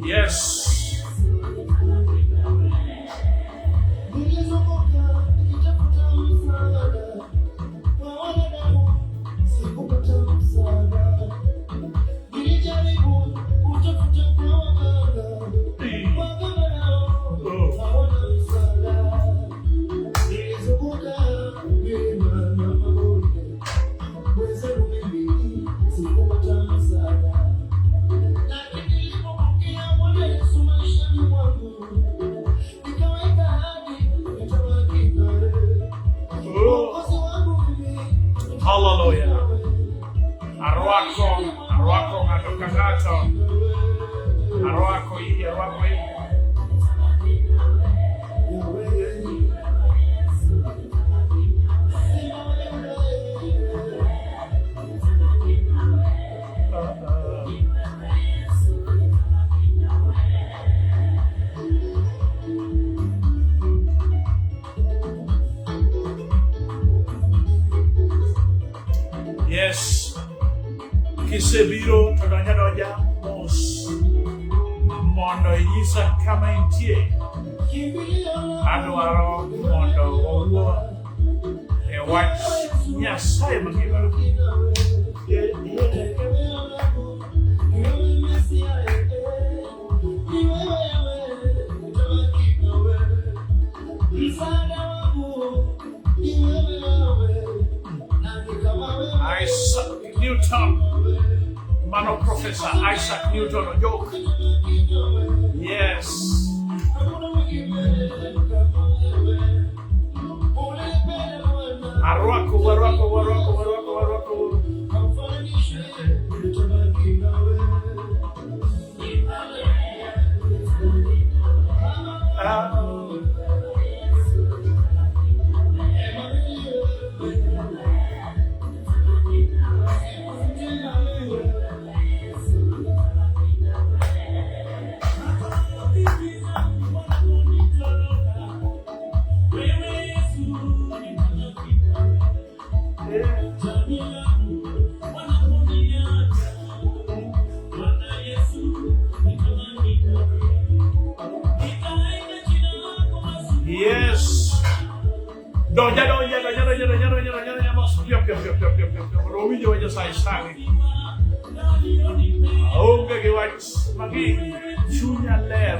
Yes. Nilizunguka nikitafuta msaada kwa wanadamu, sikupata msaada. Nilijaribu kutafuta kwa waganga, waganga nao hawana msaada. Nilizunguka milima na mabonde, mwenzenu mimi sikupata msaada. Lakini nilipopokea Bwana Yesu maishani mwangu, nikaweka ahadi nitabaki nawe. Oh. Mwokozi wangu mimi, Hallelujah. nawe. Arwako, arwako ng'ato ka ng'ato. Arwako iyi, arwako iyi. Yahweh, Simba wa Yuda, Yes. Kisebiro to donja donja mos mondo inyisa kama intie. kimbilio langu Adwaro mondo wawuo e wach Nyasaye mangima. nawe. Yeah. Tegemeo langu ni wewe Mesia, ni wewe Yahweh, nitabaki nawe. Msaada wangu ni wewe Yahweh, nani kama wewe? Isaac Newton, mano Professor Isaac Newton Ojok. Nitabaki nawe. Yes. Hakuna mwingine kama wewe. Unanipenda Bwana, Arwako, arwako, arwako, arwako, arwako. haufananishwi, nitabaki nawe. Ah. Yeah. Yes. Donja, donja, donja, donja, donja, donja, donja, donja, mos. Piyo, piyo, piyo, piyo, piyo, piyo, piyo. Mondo wawinj wach Nyasaye sani. Aonge gi wach mang'eny. Chunya ler.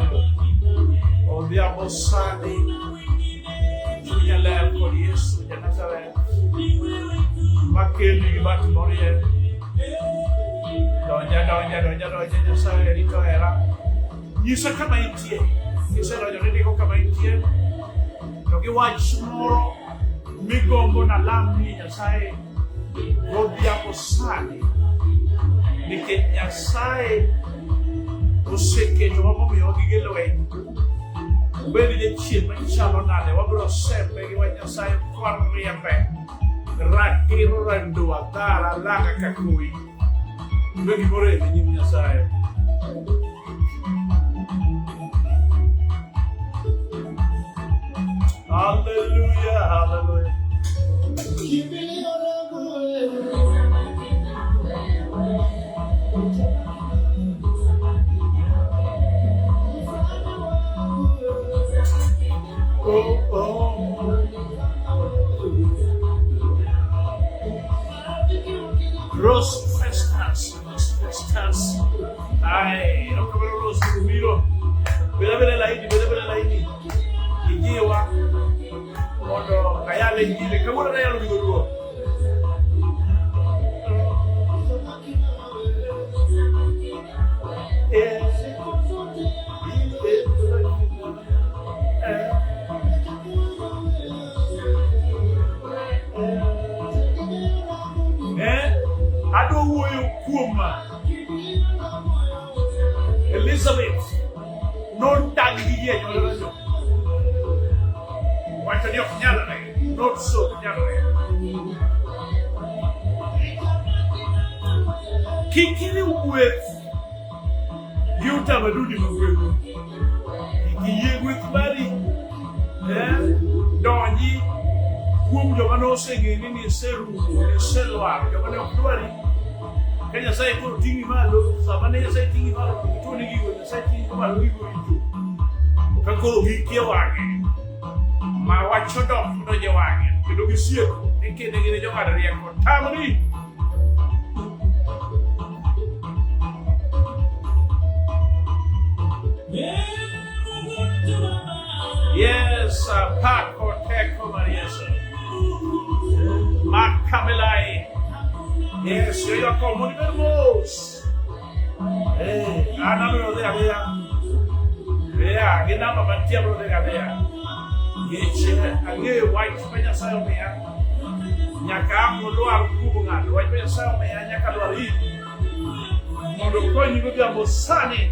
Odhiambo sani. Chunya ler kod Yesu ja Nazareth. Makeli gi bat morie. Donja, donja, donja, donja, Nyasaye rito hera. Nyisa kama intie. Kisedonjo nindiko kama intie. To gi wach moro migombo nalamni Nyasaye godhiambo sani. Nikech Nyasaye oseketowa momiyowa gige lweny. Obed jachien machalo nade, wabiro sembe gi wach Nyasaye kwariembe. Ratiro randwa dhara langa kakui. Onge gimoro e nyim Nyasaye. Hallelujah, hallelujah. Kimbilio langu wewe. Msaada wangu wewe. Oh. Marafiki wakinipa Rose Festus, Rose Festus. Ai, erokamano Rose kuom biro. Bed abeda laini, bed abeda laini. Ijiwa mondo ayal injili. Kawuono nayalo gi dholuo. nitabaki nawe. Siku zote nitakuwa nawe. Tegemeo langu ni Eh? Adwa wuoyo kuom kimbilio la moyo wangu. Elizabeth nodagi gi yie anyuola wacho ni ok nyalre, not so, ok nyalre. Kik iriw gweth gi utamaduni mag gweng'u. Kik iyie gweth mari donji kuom joma noseng'eni ni iserumo, iselwar, joma ne ok dwari. Ka Nyasaye koro ting'i malo, sama ne Nyasaye ting'i malo, to gituoni gigo, Nyasaye ting'i malo gigo richo. To ka koro gikie wang'e, ma wach odok donjo e wang'e, kendo gisieko ni kinde gin e jong'ad rieko. Tamri! Yes, pako teko mar Yesu. Makamilai. Yes, yoyo mondo ibed mos. Eh, an abiro dhi adhiya. Yeah, gi namba mantie abiro dhi adhiya. Nikech ang'eyo wach ma Nyasaye omiya. Nyaka ang' olwar kuom ng'ato. Wach ma Nyasaye omiya nyaka lwar iri. Mondo okonyi godhiambo sani.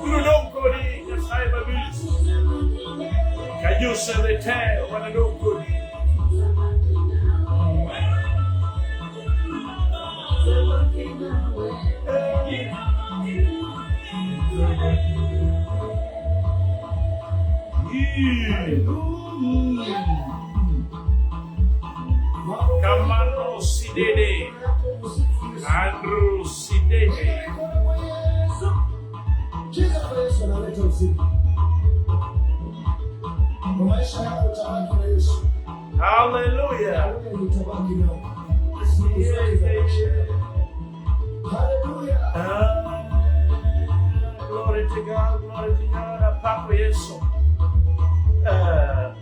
Biro dong' kodi Nyasaye malich. Ka Joseph te wanadong' kodi. Kamano Sidede. Andrew Sidede. Jina la Yesu analeta uzima. Kwa maisha yako utabaki na Yesu. Hallelujah. Wewe utabaki nao. Siku zote za maisha yako. Haleluya. Ah, glory to God, glory to God. Apako Yesu. Ah.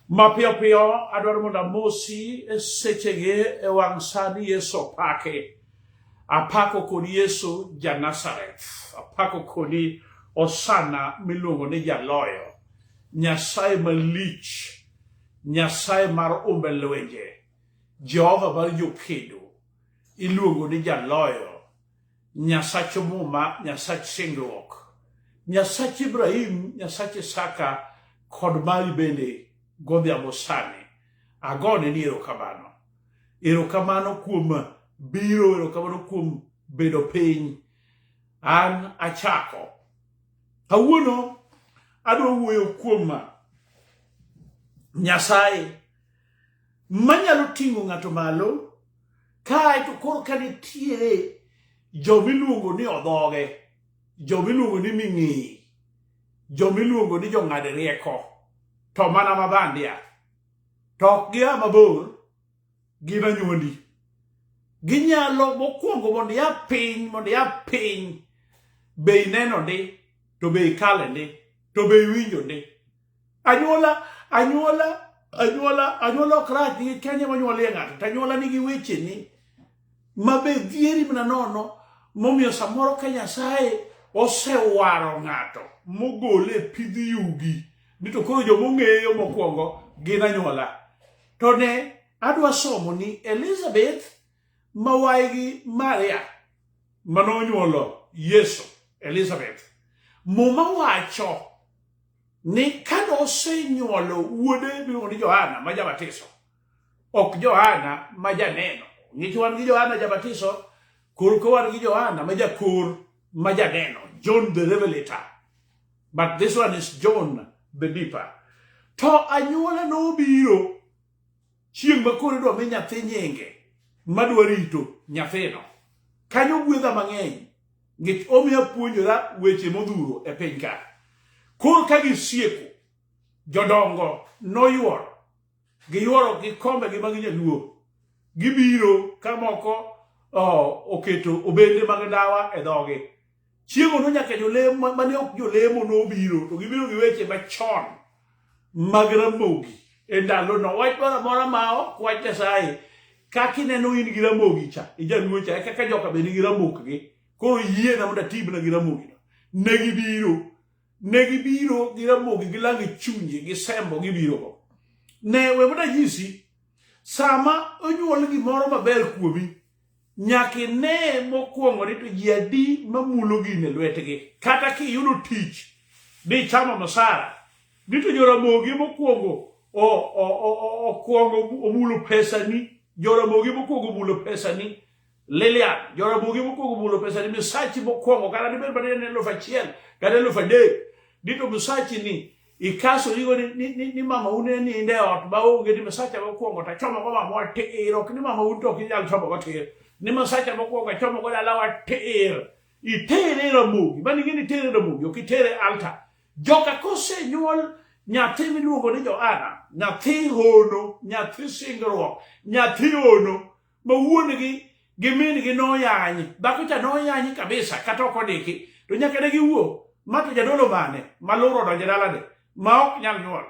Mapiyo piyo adwaro mondo amosi e sechegi e wang' sani Yesu opake. Apako kodi Yesu ja Nazareth. Apako kodi Osana miluongo ni jaloyo. Nyasaye malich. Nyasaye mar umbe lwenje. Jehova mar jokedo. Iluongo ni jaloyo. Nyasach Muma, Nyasach singruok. Nyasach Ibrahim, Nyasach Isaka kod mari bende godhiambo sani. Agone ni erokamano. Erokamano kuom biro, erokamano kuom bedo piny. An achako. Kawuono adwa wuoyo kuom Nyasaye manyalo ting'o ng'ato malo kae to koro ka nitiere joma iluongo ni odhoge, joma iluongo ni ming'eyi, joma iluongo ni jong'ad rieko, to mana mabandia, to ok gia mabor, gin anyuondi. Ginyalo mokwongo mondo ia piny, mondo ia piny, be ineno ndi, to be ikale ndi, to be iwinjo ndi. Anyuola, anyuola, anyuola, anyuola ok rach nikech Kenya monyuolie ng'ato, to anyuola nigi wecheni ma be dhieri mana nono momiyo samoro ka Nyasaye osewaro ng'ato mogole e pidh yugi ni to koro joma ong'eyo mokwongo gin anyuola. To ne adwa somo ni Elizabeth ma waygi Maria manonyuolo Yesu, Elizabeth. Muma wacho ni kane osenyuolo wuode miluongo ni Johana ma jabatiso, ok Johana ma janeno. Nikech wan gi Johana jabatiso, koro ka wan gi Johana ma jakor ma janeno, John the Revelator. But this one is John the Deeper. To anyuola nobiro chieng' ma koro idwa mi nyathi nyinge madwa rito nyathino. Kanyo gwedha mang'eny nikech omiya puonjora weche modhuro e piny ka. Koro ka gisieko, jodongo noyuoro, giyuoro gi kombegi mag nyaluo, gibiro ka moko oketo obende mag ndawa e dhogi. Chieng'ono nyaka jolemo mane ok jolemo nobiro, to gibiro gi weche machon mag Ramogi e ndalono. Wach moro amora ma ok wach Nyasaye, kaka ineno in gi Ramogi cha, ijaluo cha, e kaka joka be nigi Ramokgi. Koro yiena mondo atibna gi Ramogi. Ne gibiro. Ne gibiro gi Ramogi gi lange chunje gi sembo gibiro go. Ne we mondo anyisi, sama onyuol gimoro maber kuomi, nyaka ine mokwongo ni to ji adi mamulo gini e lwetgi. Kata kiyudo tich ni ichamo msara, ni to joramogi mokwongo okwongo omulo pesani, joramogi mokwongo omulo pesani, Lilian, joramogi mokwongo omulo pesani, misachi mokwongo, kata dibed mana ni en 1000 kata 3000, ni to misachi ni ikasorigo ni mama un ne ninde e ot maonge ni misacha mokwongo to achomogo mama tir, ok ni mama un to ok inyal chomogo tir, ni misacha mokwongo achomogo dalawa tir. Itere e Ramogi, mano ing'e ni itere e Ramogi, ok itere e altar. Joka kosenyuol nyathi miluongo ni Johana, nyathi hono, nyathi singruok, nyathi hono, ma wuon-gi gi min-gi noyanyi, dhako cha noyanyi kabisa kata ok ondiki, to nyaka ne giwuo, ma to jadolo mane ma luro odonjo e dalane ma ok nyal nyuol.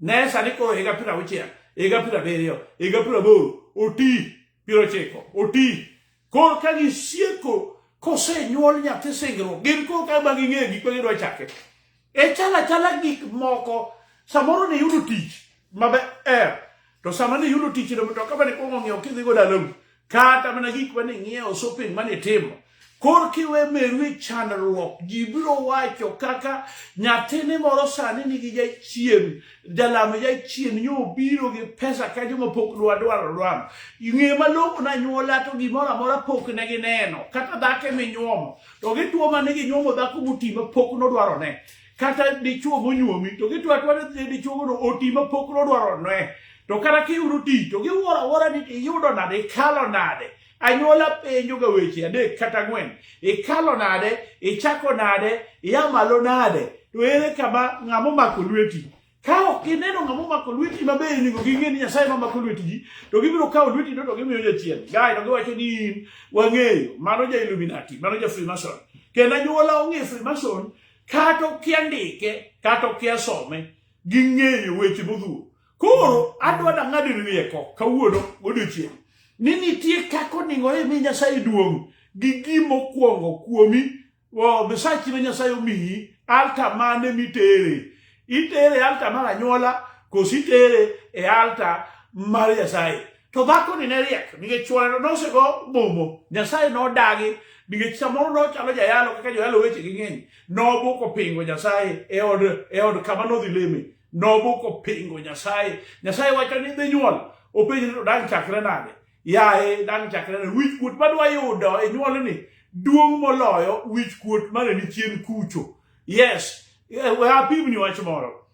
Ne sani koro higa 60, higa 70, higa 80, oti, 90, oti. Koro ka gisieko kosenyuol nyathi singruok, gin koro ka ma ging'eyo gik ma gidwa chake. E chal achala gik moko, samoro ne yudo tich maber, to sama ne yudo tich no mtoka mane kwongo ng'iewo kidhigo dalau, kata mana gik mane ing'iewo, shopping mane itimo. Koro kiwe meru e chandruok, ji biro wacho kaka nyathini moro sani nigi jachien, jalamo jachien nyo obiro gi pesa kanyo ma pok dwa dwaro dwaro. Ng'e malong'o na anyuola to gimoro amora pok ne gineno, kata dhako eminyuomo. To gituo mane ginyuomo dhako moti ma pok nodwaro ne. Kata dichuo monyuomi to gituo atua ni dichuo no oti ma pok nodwaro ne. To kata kiyudo tich to giwuoro awuora ni iyudo nade, ikalo nade. Anyuola penjo ga weche adek kata ang'wen. Ikalo nade, ichako nade, ia malo nade, to ere kama ng'ama omako lweti. Ka ok gineno ng'ama omako lweti maber onego ging'e ni Nyasaye ema mako lweti ji, to gibiro kawo lweti no to gimiyo jachien. Gae to giwacho ni in wang'eyo, mano ja Illuminati, mano ja Freemason. Kendo anyuola ong'e Freemason kata okia ndike, kata okia some, ging'eyo weche modhuro. Koro adwa nang'adi rieko kawuono godiochieng' ni nitie kaka onego imi Nyasaye duong' gi gimokwongo kuomi. Wo misachi ma Nyasaye omiyi, altar mane mitere? Itere e altar mar anyuola koso itere e altar mar Nyasaye? To dhakoni ne riek nikech chwore nosego momo, Nyasaye nodagi nikech samoro nochalo jayalo kaka joyalo weche gi ng'eny. Nobuko pingo Nyasaye e od kama nodhi leme. Nobuko pingo Nyasaye. Nyasaye wacho ni dhi nyuol. Openje ni to dang' chakre nade? Yaye dang' chakre nade? Wich kuot madwa yudo e nyuolni duong' moloyo wich kuot mane ni chien kucho. Yes, we apimni wach moro.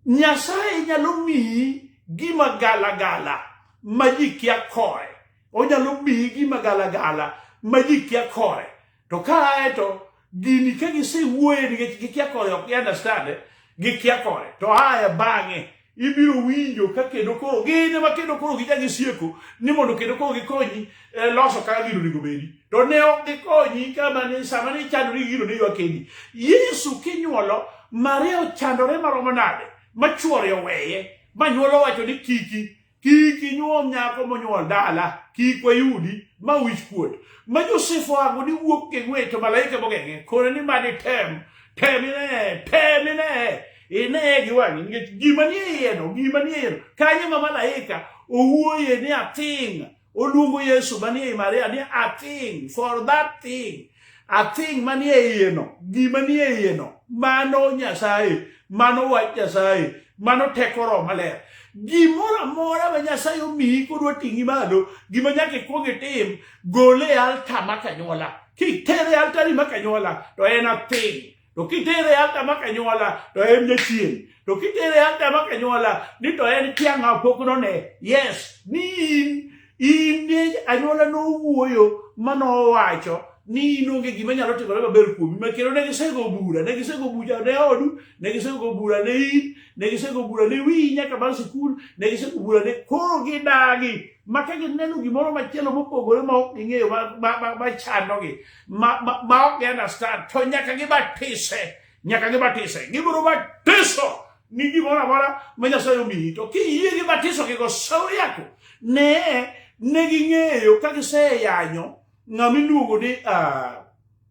Nyasaye nyalo miyi gima gala gala ma ji kia kore. Onyalo miyi gima gala gala ma ji kia kore. To kae to gini ka gisewuoye nikech gikia kore ok gi understand gikia kore. To aye bang'e ibiro winjo ka kendo koro gin ema kendo koro gicha gisieko ni mondo kendo koro gikonyi loso kaka gino onego bedi. To ne ok gikonyi kama ne sama ne ichandori gi gino ne ywak kedi. Yesu kinyuolo Maria ochandore maromo nade ma chuore oweye ma nyuolo wacho ni kiki kik inyuom nyako monyuol dala, kik wayudi ma wich kuot. Ma Josef ohango ni wuok e ng'wech to malaika mogeng'e kone ni mad item, tem ine, tem ine, ine gi wang'i nikech gima nie iye no, gima nie iye no, kanyo ma malaika owuoye ni a thing, oluongo Yesu manie i Maria ni a thing, for that thing, a thing manie iye no, gima nie iye no, mano Nyasaye, mano wach Nyasaye, mano teko Roho Maler. Gimoro amora ma Nyasaye omiyi kodwa ting'i malo, gima nyaka ikwong itim, gole e altar ma kanyuola. Kitere e altari ma kanyuola, to en a thing. To kitere e altar ma kanyuola, to en jachien. To kitere e altar ma kanyuola, ni to en kia ng'a pok none. Yes, ni in ni anyuola nowuoyo ma nowacho ni in onge gima nyalo timore maber kuomi. Ma kendo ne gisego bura, ne gisego bura ne odu, ne gisego bura ne in, ne gisego bura ne wiyi nyaka mar sikul, ne gisego bura ne koro gidagi. Ma ka gineno gimoro machielo mopogore ma ok ging'eyo ma chandogi, ma ok gi understand, to nyaka gibatise, nyaka gibatise. Gibiro batiso ni gimoro amora ma Nyasaye omiyi. To kiyie gi batiso gigo, sauri yako. Ne ging'eyo ka giseyanyo ng'ama iluongo ni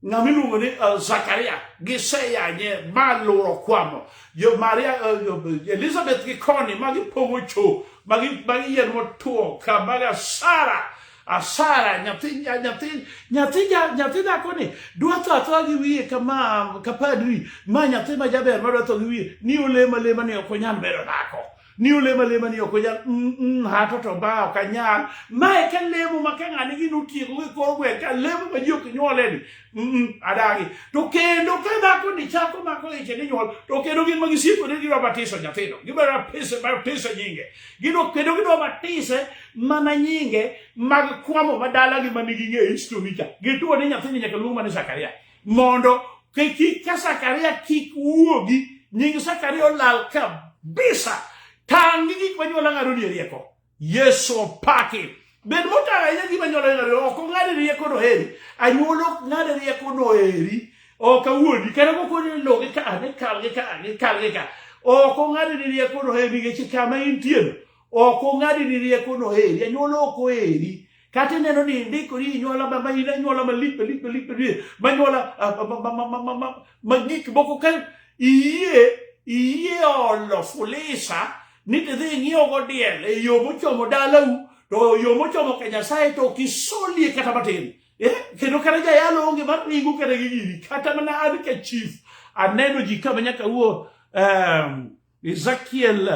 ng'ama iluongo ni Zakaria giseyanye ma luro kwamo jo Maria Elizabeth gi koni ma gipong'o cho magi magi yien motwo ka mag asara asara nyathi nyathi nyathi nyathi dhako ni dwa tho athoa gi wiye kama ka padri ma nyathi ma jaber ma dwa tho gi wiye ni olemo alema ni ok onyal bedo dhako ni olemo alema ni ok onyal hato to ba ok anyal mae ka lemo ma ka ng'ani gino otieko gi kor gweng' ka lemo ma ji ok nyuole ni adagi to kendo ka dhako ni chako mako iche ni nyuol to kendo gin ma gisieko ni gidwa batiso nyathino gidwa batise batise nyinge gidwa kendo gidwa batise mana nyinge mag kwamo ma dalagi ma nigi ng'e history cha gituo ni nyathini nyaka luong mana Zakaria mondo kik ka Zakaria kik wuogi nying Zakaria olal kabisa tang' gi gik ma nyuola ng'ado ni e rieko Yesu opaki bed motang' ahinya gima nyuola ng'ado ok ong'ad rieko no heri anyuola ok ng'ad rieko no heri ok awuondi kata kokoni lo gi ka ni kal gi ka ni kal gi ka ok ong'ad ni rieko no heri nikech kama intieno ok ong'adi ni rieko no heri anyuola ok oheri kata ineno ni indikori inyuola ma ma in anyuola malich malich malich malich manyuola ma gik moko ka iyie iyie olo fulisa ni tidhi ing'iewogo diel e yo mochomo dalau to yo mochomo ka Nyasaye to ok isolie kata matin eh? Kendo kata jayalo onge mar ringo kata gi gini kata mana an ka chief aneno ji ka ma nyaka wuo Ezekiel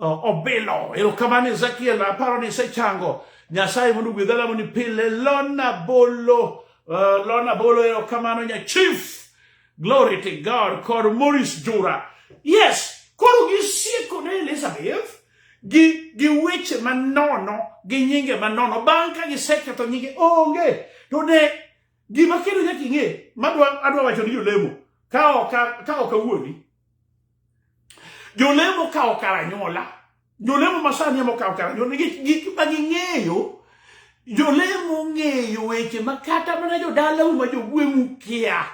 Obilo, erokamano Ezekiel, aparo ni isechango. Nyasaye mondo ogwedh alamo ni pile. Lona Bolo, Lona Bolo, erokamano nya chief. Glory to God, kod Maurice Jura. Yes, koro gisieko ne Elizabeth gi weche manono, gi nyinge manono. Bang' ka giseketho nyinge, onge. To ne, gima kendo nyaka ing'e, madwa adwa wacho ni jolemo, ka ok awuondi, Jolemo kawo kar anyuola. Jolemo masani ema okawo kar anyuola nikech gik ma ging'eyo, jolemo ong'eyo weche ma kata mana jodalau ma jogweng'u kia.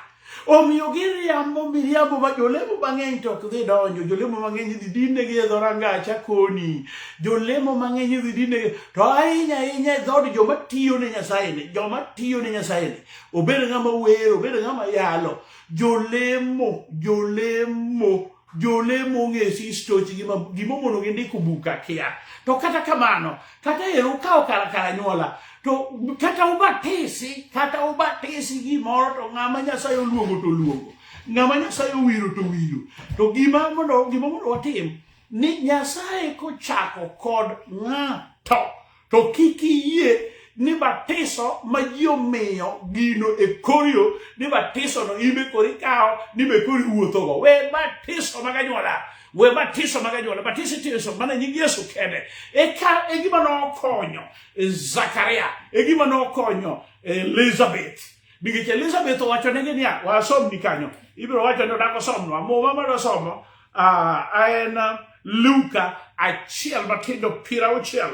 Omiyo giriambo miriambo ma jolemo mang'eny to ok dhi donjo. Jolemo mang'eny idhi dinnegi e dho rangach koni. Jolemo mang'eny idhi dinnegi. To ahinya ahinya e dhood joma tiyo ne Nyasaye ni, joma tiyo ne Nyasaye ni. Obed ng'ama wer, obed ng'ama yalo. Jolemo, jolemo, jolemo ong'e sistoch gima gimomono gi ndiko buk akia. To kata kamano, kata ero ukawo kar kar anyuola, to kata ubatisi, kata ubatisi gimoro to ng'ama Nyasaye oluongo to oluongo. Ng'ama Nyasaye owiro to owiro. To gima mondo watim, ni Nyasaye kochako kod ng'ato to kik iyie ni batiso ma ji omiyo gino e kor yo ni batiso no in be koro ikawo ni be koro iwuothogo we batiso mag anyuola we batiso mag anyuola batiso itiso mana nying Yesu kende eka e gima nokonyo Zakaria e gima nokonyo Elizabeth nikech Elizabeth owachonegi niya wasomni kanyo ibiro wacho ni odak osomnwa muma madwa somo en Luka 1 matindo 60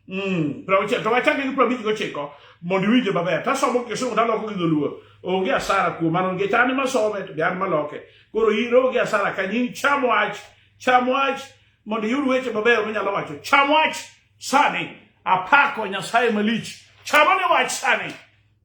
60 to wachake gi 59 mondo iwinje maber tasomo kisungu taloko gi dholuo onge asara kuom mano nikech an ema some to be an maloke koro in onge asara ka in cham wach cham wach mondo iyud weche mabeyo minyalo wacho cham wach sani apako Nyasaye malich chamane wach sani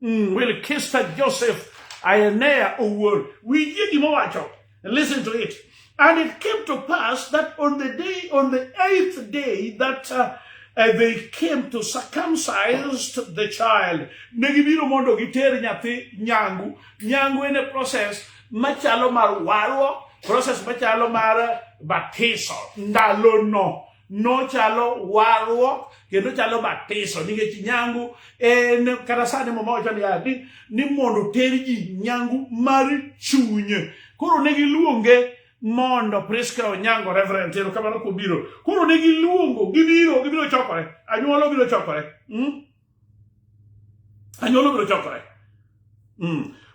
Wilkista Joseph Ayenea Owuor. Winjie gima owacho. Listen to it. And it came to pass that on the eighth day that they came to circumcise the child. Ne gibiro mondo giter nyathi nyangu. Nyangu en a process machalo mar warruok, process machalo mar batiso. Ndalono nochalo warruok kendo chalo batiso nikech nyangu en kata sani muma wacho niya ni mondo ter ji nyangu mar chuny koro ne giluonge mondo Priska Onyango Reverend erokamano kuom biro koro ne giluongo gibiro gibiro chokore anyuola obiro chokore Anyuola obiro chokore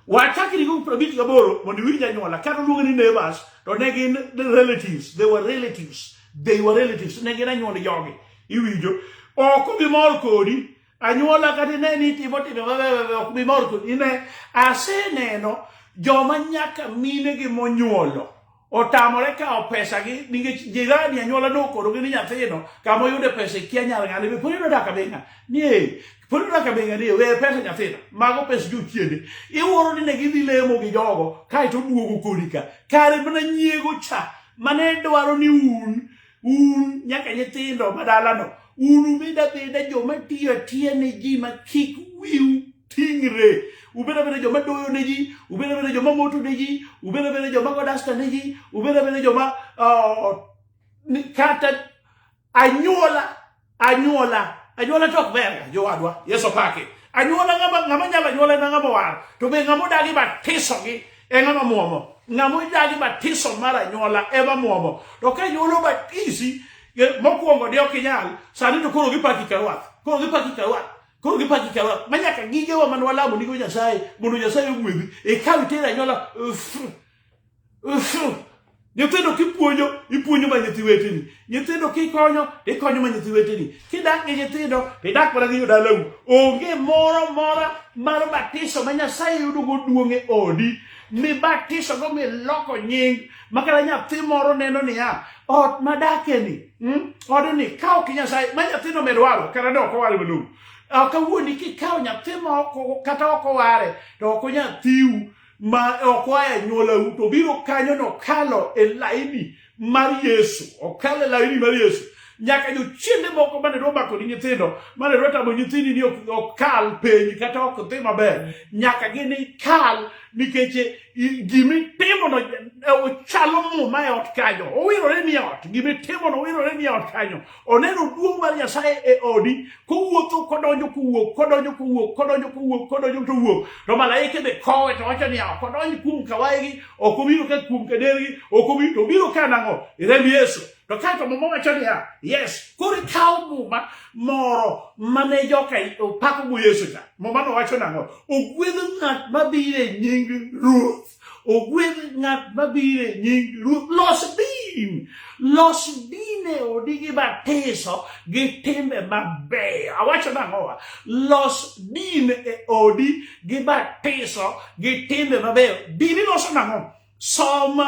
Wachakri gi 58 mondo iwinj anyuola kata oluonge ni neighbors to ne gin relatives they were relatives they were relatives ne gin anyuond jogi iwinjo ok obi mor kodi anyuola kata ine ni itimo timbe mabeyo ok bi mor kodi ine aseneno joma nyaka minegi monyuolo Otamore kawo pesa gi nikech jirani anyuola nokonogi ni nyathino kama oyude pesa ikia nyar ng'ane be pod iyudo dak aming'a ni e pod iyudo dak aming'a ni e we pesa nyathino mago pes jochiende iwuoro ni ne gidhi lemo gi jogo kaeto oduogo kodi ka kare mana nyiego cha mane dwaro ni un un nyaka nyithindo madalano un ubed abeda joma tiyo atiya ne ji ma kik wiu ting're ubed abeda joma doyo ne ji ubed abeda joma moto ne ji ubed abeda joma go dasta ne ji ubed abeda joma kata anyuola anyuola anyuola to ok berga jowadwa yesu opaki anyuola ng'ama ng'ama nyalo anyuola en ng'ama owar to be ng'ama odagi batisogi e ng'ama muomo ng'ama odagi batiso mar anyuola ema muomo to ka anyuola obatisi mokwongo de ok inyal sani to koro gipaki ka rwath koro gipaki ka rwath koro gipaki ka rwath ma nyaka gigewa man walamo nigo nyasaye mondo nyasaye ogwedhi ikaw iter anyuola Nyithindo kipuonjo, ipuonjo ma nyithi weteni. Nyithindo kikonyo, ikonyo ma nyithi weteni. Kidak gi nyithindo, idak mana gi jodalau. Onge moro mora mar batiso ma Nyasaye yudo go duong' e odi. Mibatiso go miloko nying ma kata nyathi moro neno niya, ot madakeni, odni ka ok Nyasaye, ma nyathino med waro, kata ne ok oware malong'o. Ok awuondi kikawo nyathi ma ok kata ok oware, to ok onyathiu ma ok oa e anyuolau to obiro kanyo nokalo e laini mar Yesu, okalo e laini mar Yesu. Nyaka jochiende moko mane dwa mako ni nyithindo, mane dwa tamo nyithindi ni ok kal penj kata ok dhi maber, nyaka gini kal nikech gimitimono chalo muma e ot kanyo, owirore ni e ot, gimitimono owirore ni e ot kanyo. Oneno duong' mar Nyasaye e odi kowuotho kodonjo kowuok kodonjo kowuok kodonjo kowuok kodonjo to wuok to malaike be kowe to wacho niya ok odonj kuom kawaigi ok obiro ka kuom kadergi ok obiro to obiro ka nang'o remb Yesu to kae to muma wacho niya yes koro ikawo muma moro mane joka opakogo Yesu cha muma no wacho nang'o ogwedh ng'at mabiro e nying Ruoth Ogwedh ng'at mabiro e nying Ruoth. Los din, los din e odi gi batiso gi timbe mabeyo. Awacho nang'owa? Los din e odi gi batiso gi timbe mabeyo. Din iloso nang'o? Som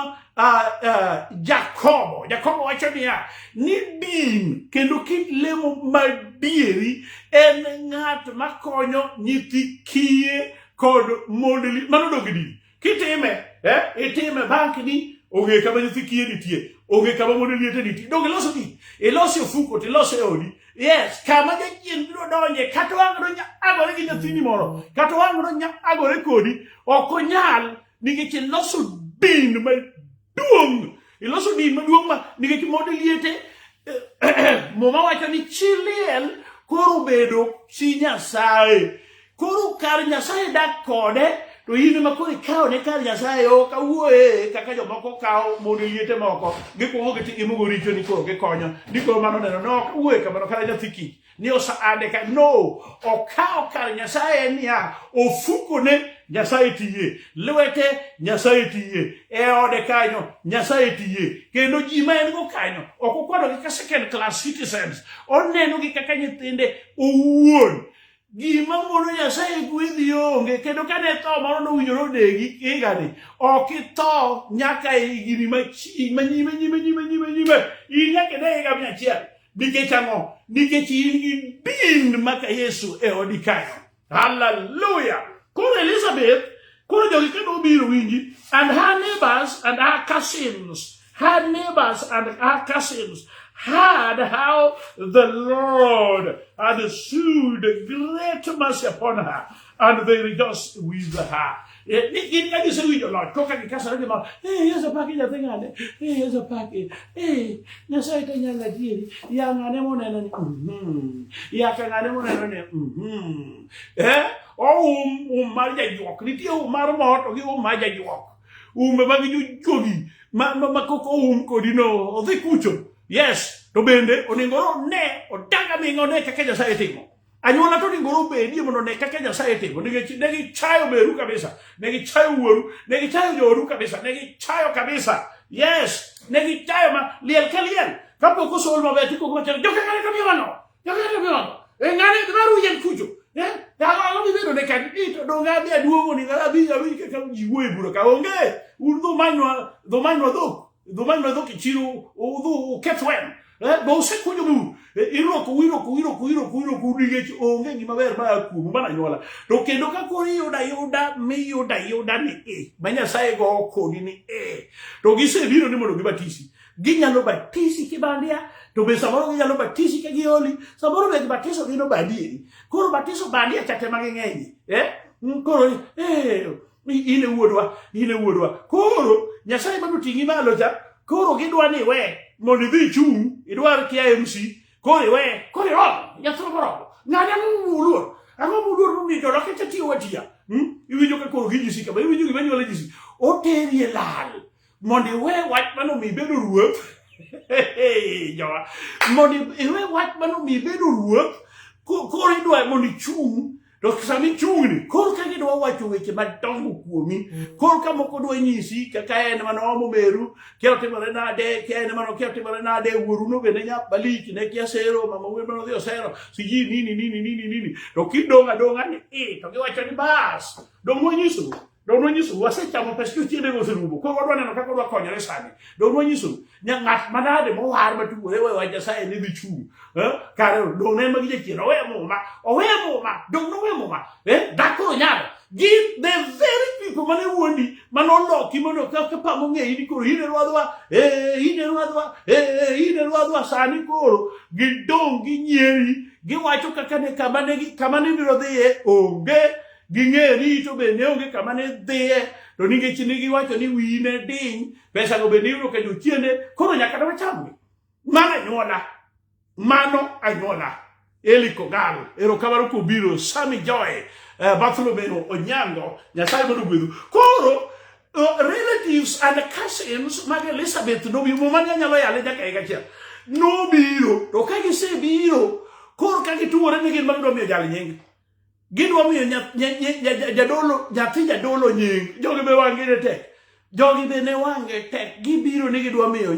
Jakobo. Jakobo wacho niya, ni din kendo kit lemo madieri en ng'at makonyo nyithi kiye kod mond li mano dog din kitime eh itime bank ni onge kama nyithi kiye nitie onge kama mond liete nitie dog iloso din iloso ofuko to iloso e odi yes kama jachien biro donje kata wang' donya agore gi nyathini moro kata wang' donya agore kodi ok onyal nikech iloso din maduong' iloso din maduong' ma nikech mond liete muma wacho ni chi liel koro obedo chi nyasaye koro kar nyasaye dak kode to in ema koro ikawo ne kar nyasaye ok awuoye kaka jomoko kawo mond liete moko gikwongo gitimogo richo ni koro gikonyo ni koro mano neno no ok awuoye kamano kata nyathi kich ni osaande ka no okawo kar nyasaye niya ofukone nyasaye tiye lwete nyasaye tiye e ode kanyo nyasaye tiye kendo ji ma en go kanyo ok okwanogi ka second class citizens onenogi kaka nyithinde owuon gima mono nyasaye gwedhi onge kendo kane tho moro nowinjore onegi higani ok itho nyaka e higni manyime nyime nyime nyime nyime in nyaka ine higa 100 Nikech ang'o? Nikech in gi din maka Yesu e odi kanyo. Hallelujah! Koro Elizabeth, koro jogi ka nobiro winji, and her neighbors and her cousins, her neighbors and her cousins heard how the Lord had shewed great mercy upon her, and they rejoiced with her. Ni gin ka gisewinjo loch koka gikasore gi mor eh Yesu paki nyathi ng'ane eh Yesu paki eh Nyasaye to nyalo adieri ya ng'ane moneno ni ya ka ng'ane moneno ni eh oum um mar jajuok nitie um mar mor to gi um mar jajuok umbe mag jojuogi ma koko um kodi no odhi kucho yes to bende onego ne odag aming'a one kaka Nyasaye timo Anyuola to onego obedie mondo one kaka Nyasaye timo nikech ne gichayo meru kabisa, ne gichayo wuoru, ne gichayo joodu kabisa, ne gichayo kabisa. Yes, ne gichayo ma liel ka liel. Kapok osol maber tikoko machielo, joka ng'ane to miyo ang'o? Joka ng'ane to miyo ang'o? E ng'ane dwaro yien kucho. Eh, ang'o mibedo ne kanyo? Ni to donge adhi aduogo ni abi awinj kaka ji wuoyo e bura ka onge. Un dhumanywa dhok. Dhu manno dhok e chiro udhu uketh wen. Be usekunyo bur. Irwako irwako irwako irwako irwako nikech onge gima ber ma kuomu mana anyuola. To kendo ka koro iyudo ayuda miyudo ayuda ni e ma Nyasaye goyo kodi ni e to gisebiro ni mondo gibatisi. Ginyalo batisi kibandia to be samoro ginyalo batisi ka gioli samoro be gibatiso gino bandieri. Koro batiso bandia cha tema ging'eny. Eh? Koro in e wuodwa, in e wuodwa. Koro Nyasaye mano ting'i malo cha, koro gidwa ni iwe mondo idhi ichung', idwar kia MC, koro iwe, koro irom, nyathi moromo. Ng'ani ang'o muluor? Ang'o muluor momiyo joloke cha tiyo watiya? Iwinjo ka koro ginyisi kama, iwinjo gima nyuolo nyisi. Oteri e lal mondo iwe wach mano mi ibedo ruoth. Jowa, mondo iwe wach mano mi ibedo ruoth, koro idwa mondo ichung' To sama ichung'ni, koro ka gidwa wacho weche madongo kuomi, koro ka moko dwa nyisi kaka en mane oomo meru, kia otimore nade, kia en mane kia otimore nade, wuoru no bende nyap malich, ne kia sero, mama wuon mane odhi osero, siji nini nini nini nini. To kidong' adong'a ni i, to giwacho ni bas, dong' wanyisou. Dong' wanyisou, wasechamo pes jochiendego oserumo, koro wadwa neno kaka wadwa konyore sani. Dong' wanyisou, ng'at manade mowar matugore weyo wach Nyasaye ni dhi chung'. Kare dong' ne magi jachien, owe muma, owe muma, dong' nowe muma. Dhako nyalo. Gin the very people mane wuondi, mane oloki mondo kaka pamo ng'eyi ni koro in e rwadhwa, in e rwadhwa, in e rwadhwa, sani koro gidong' ginyieri, giwacho kaka ne kama ne biro dhiye onge. Ging'eyo ni to be ne onge kama ne dhiye, to nikech ne giwacho ni wiyi ne diny, pesago be ne yudo ka jochiende, koro nyaka ne wachamgi. Mano anyuola, mano anyuola. Eli Kogal, erokamano kuom biro, Sammy Joy, Bartholomew Onyango, Nyasaye mondo ogwedhu. Koro relatives and cousins mag Elizabeth nobiro, muma ne anyalo yale nyaka higa achiel. Nobiro, to ka gisebiro, koro ka gituore ni gin ma gidwa miyo jal nying. Gidwa miyo jadolo, nyathi jadolo nying. Jogi be wang'gi ne tek. Jogi be ne wang'e tek. Gibiro ni gidwa miyo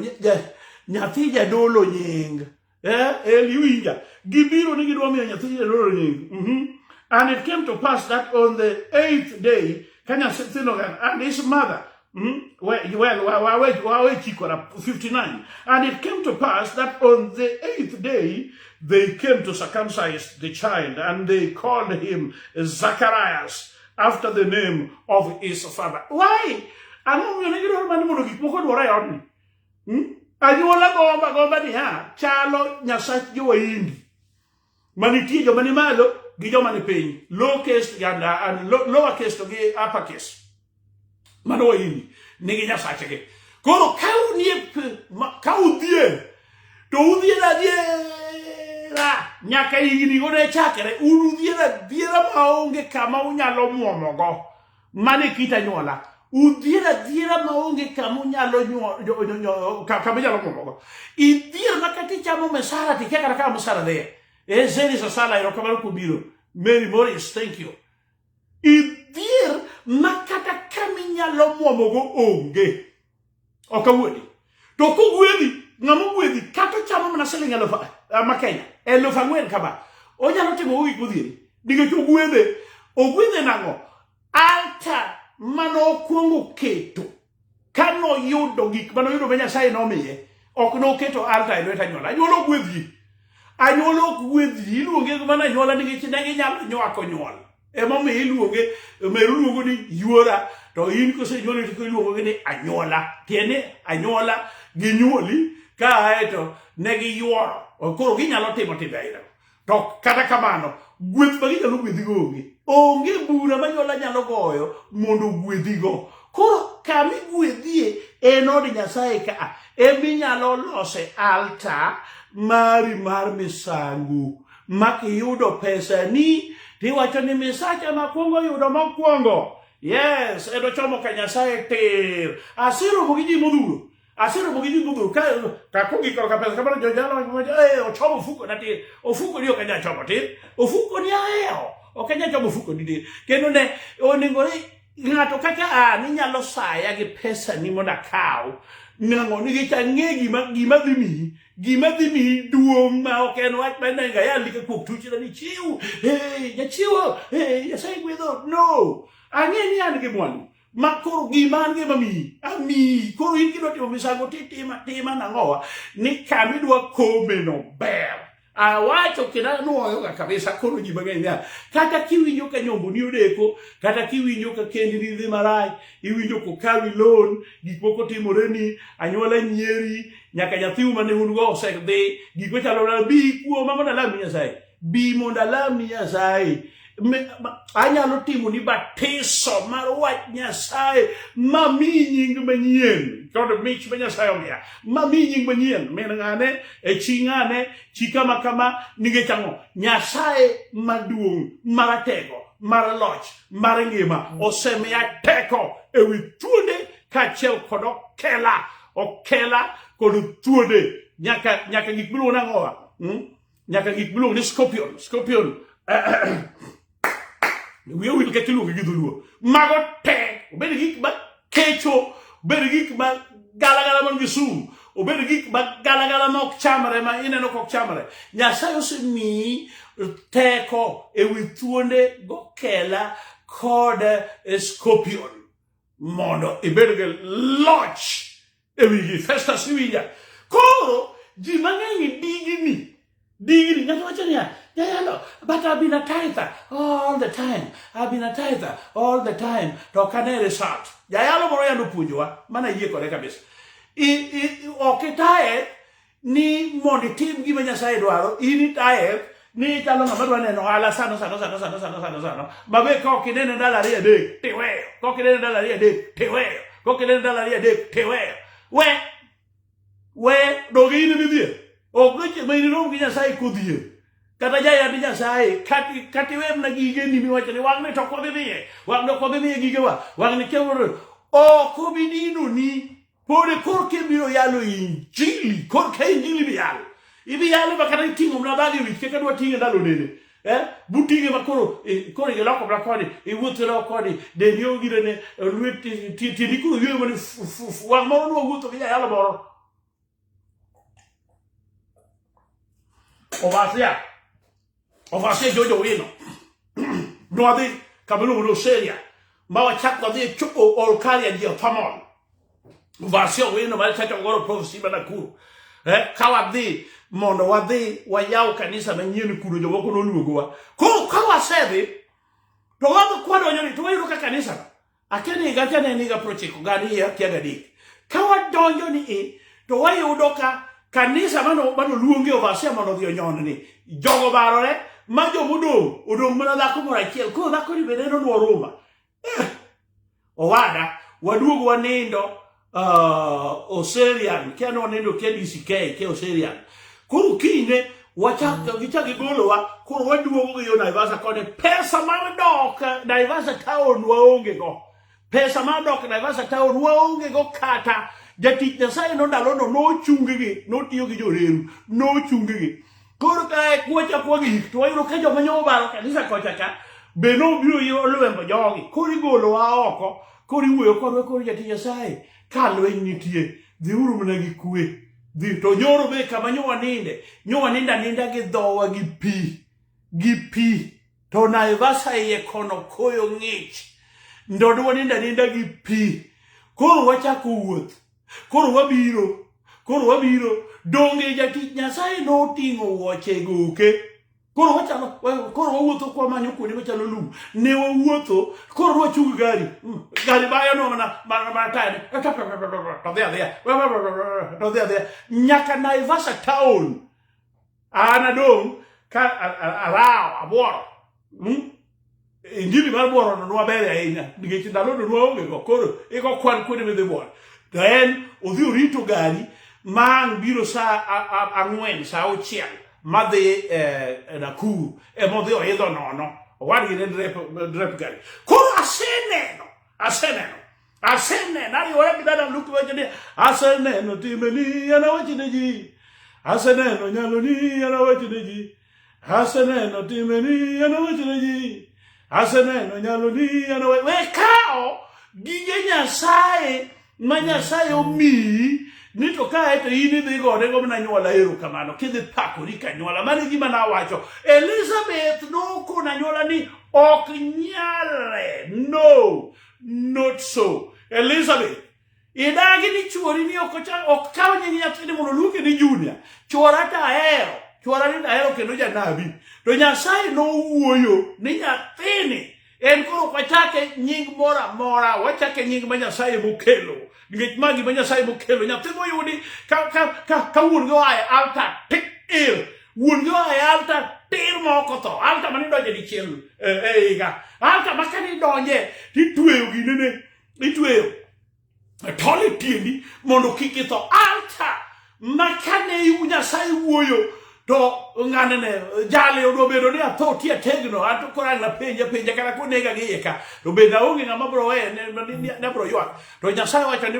nyathi jadolo nying. Eli winja. Gibiro ni gidwa miyo nyathi jadolo nying. And it came to pass that on the 8th day, kanya and his mother, well, 59. And it came to pass that on the 8th day, they came to circumcise the child, and they called him Zacharias, after the name of his father. Why? Ang'o momiyo ne gidwaro mana mondo gik moko odwore e odni? Anyuola gomba gomba niya, chalo Nyasach jo-Wahindi. Manitie joma ni malo gi joma ni piny, low caste and lower caste gi upper case. Mano Wahindi nigi nyasachgi. Koro ka unie ka udhier to udhier adiera nyaka higni go ne chakre, un udhier adiera maonge kama unyalo muomogo. Mano e kit anyuola. Udhier adiera maonge kama unyalo kama inyalo muomogo. Idhier ma kata ichamo mesara to ikia kata kama mesara dhiye. Zeri Sasala, erokamano kuom biro. Mary Morris, thank you. Idhier ma kata kama inyalo muomogo onge. Ok awuondi. To kogwedhi, ng'ama ogwedhi kata ochamo mana siling eluf ma Kenya, 4,000 kama, onyalo timo gik modhiere. Nikech ogwedhe. Ogwedhe nang'o? Altar mane okwongo keto kanoyudo gik mane oyudo ma Nyasaye nomiye, ok noketo altar e lwet anyuola. Anyuola ok gwedhi. Anyuola ok gwedhi. Iluonge mana anyuola nikech ne ginyalo nywako nyuol. Emomiyo iluonge, meru luongo ni yuora, to in kosenyuoli to iluongo ni anyuola. Tiende ni anyuola ginyuoli kae to ne giyuoro. Koro ginyalo timo timbe aina. To kata kamano, gweth ma ginyalo gwedhigo onge. Onge bura ma anyuola nyalo goyo mondo ogwedhigo. Koro kama igwedhie en od Nyasaye ka, eminyalo lose altar mari mar misango. Ma kiyudo pesani tiwacho ni misacha makwongo yudo mokwongo. Yes, en ochomo ka Nyasaye tir. Aseromo gi ji modhuro. Aseromo gi ji modhuro. Ka ka kogi korka pesa kamano jo jalo wacho, ochomo ofuko na tir. Ofuko ni ok anyal chomo tir. Ofuko ni ahewo. Ok anyal chomo ofuko ni tir. Kendo ne onengore ng'ato kaka an inyalo saya gi pesa ni mondo akaw. Nang'o nikech ang'e gima dhi miyi. Gima dhi miyi duong' ma ok en wach ma nenga yal ka kuok tuchna ni chiw. Hey, jachiwo. Hey, Nyasaye gwedho. No. Ang'e ni an gi mwandu. Ma koro gima an gima miyi, amiyi. Koro in kidwa timo misango titima tima nang'owa ni kama idwa komeno ber. Awacho kendo anuoyoga kabisa koro ji mang'eny niya, kata kiwinjo ka nyomboni odeko, kata kiwinjo ka kendni dhi marach, iwinjo kokawi loan, gik moko timoreni, anyuola nyieri, nyaka nyathiu mane un go osedhi, gik machalo na bi kuoma mondo alamni Nyasaye. Bi mondo alamni Nyasaye. Anyalo timoni batiso mar wach Nyasaye ma miyi nying manyien kod mich ma Nyasaye omiya ma miyi nying manyien min ng'ane e chi ng'ane chi kama kama nikech ang'o Nyasaye maduong' maratego mar loch mar ngima osemiya teko ewi thuonde kaachiel kod okela okela kod thuonde nyaka nyaka gik miluongo nang'owa hmm? Nyaka gik miluongo ni scorpion scorpion wiya owil kaka iluonge gi dholuo mago te obed gik ma kecho obed gik ma galagala man gi sum obed gik ma galagala ma ok chamre ma ineno ka ok chamre nyasaye osemiyi teko ewi thuonde gokela kod scorpion mondo ibed gi loch e wigi Festus iwinja koro ji mang'eny digni digni ng'ato wacho niya jayalo but I've been a tither all the time I've been a tither all the time to ok ane result jayalo moro yando puonjowa mana yie kode kabisa ok itaye ni mondo itim gima Nyasaye dwaro in itaye ni ichalo ng'ama dwa neno ohala sano sano sano sano sano sano sano mabe ka ok inene ndalo ariyo adek tiweyo ka ok inene ndalo ariyo adek tiweyo ka ok inene ndalo ariyo adek tiweyo we we donge in midhier ok weche ma in irom gi Nyasaye kodhier kata jayandi Nyasaye kati iwe mana gigeni miwacho ni wang'ni to ok wadhi miye wang'ni ok wadhi miye gigewa wang'ni kia ok obi dinoni Pod korka ibiro yalo injili, korka injili ibiyalo. Ibiyalo ma kata iting'o mana bag e wich kaka dwa ting'e ndalo nene. Eh? Buting'e ma koro koro iloko mana koni, iwuotho iloko koni, dendi ogirene, lweti tiendi koro yweyo mana fu fu fu. Wang' moro nwa wuotho gi jayalo moro. Ovasia. Ovasia Jojo Wino. Nwadhi kama iluongo ni Oseria ma wachak wadhi e Olkaria geothermal. Ovasia Owino mar Church of God of Prophecy ma Nakuru. Eh, ka wadhi mondo wadhi wayaw kanisa manyien kuno jomoko noluongowa. Koro ka wasedhi to wadhi kwadonjo ni to wayudo ka kanisa akia ni higa akia ne en higa prochiko gariyo akia gadek. Ka wadonjo ni e to wayudo ka kanisa mano manoluongi Ovasia mondo odhi onyonni jogo barore ma jomodong' odong' mana dhako moro achiel koro dhako ni be neno nwa Eh, owada waduog wanindo Oserian kia ne wanindo kia DCK kia Oserian koro kinyne wachak gichak gigolowa koro waduogo gi yo Naivasha koni pesa mar dok Naivasha town waonge go pesa mar dok Naivasha town waonge go kata jatich Nyasaye no ndalono nochung-gi notiyo gi joreru nochung-gi koro kae kwachak wagik to wayudo ka joma nyo obaro kanisa kocha ka be nobiro olwembo jogi koro igolowa oko koro iwuoyo kodwa koro jatich Nyasaye ka lweny nitie dhiuru mana gi kwe dhi to nyoro be kama nyo waninde nyo wanindo aninda gi dhowa gi pi gi pi to Naivasha iye kono koyo ng'ich ndodo wanindo aninda gi pi koro wachako wuoth koro wabiro koro wabiro donge jatich Nyasaye noting'o wuoche e goke koro wachalo koro wawuotho kwamanyo kuonde machalo lum ne wawuotho koro wachung gari gari bayo no mana mana mana tayane to dhi adhiya to dhi adhiya nyaka Naivasha town an adong' ka arawo abuoro Injili mar buoro no nwaber ahinya nikech ndalono nwaonge go koro iko kwan kuonde midhi buoro to en odhi orito gari ma ang' biro sa ang'wen sa auchiel madhi eh, Nakuru ema odhi oidho nono owadgi ne drep gari koro aseneno aseneno aseneno ariwora gi dada Luke wacho ni aseneno timbeni an awach ne ji aseneno nyaloni an awach ne ji aseneno timbeni an awach ne ji aseneno nyaloni an awach we kawo gige Nyasaye ma Nyasaye omiyi ni to kae to in idhi gone go mana anyuola erokamano kidhi pakori kanyuola mano e gima nawacho Elizabeth nokono anyuola ni ok nyalre no. Not so. Elizabeth, idagi ni chuori ni ok ok kaw nying nyathini mondo oluonge ni Junior. Chuora to ahero, chuora ni ahero kendo janabi. To Nyasaye nowuoyo ni nyathini en koro ok wachake nying moro amora, wachake nying ma Nyasaye mokelo. Nikech ma gima Nyasaye mokelo. Nyathi moyudi ka wuon gi oa e altar tik ir. Wuon gi oa e altar tir ma ok otho. Altar mane idonje dichiel e higa. Altar ma kane idonje titweyo ginene, itweyo tol e tiendi mondo kik itho. Altar ma kane Nyasaye wuoyo to ng'anene jali odwa bedo ni atho ti ategno ato koro ang' napenje penja kata konega gi iye ka to bende aonge ng'ama bro weye ne bro ywak to Nyasaye wacho ni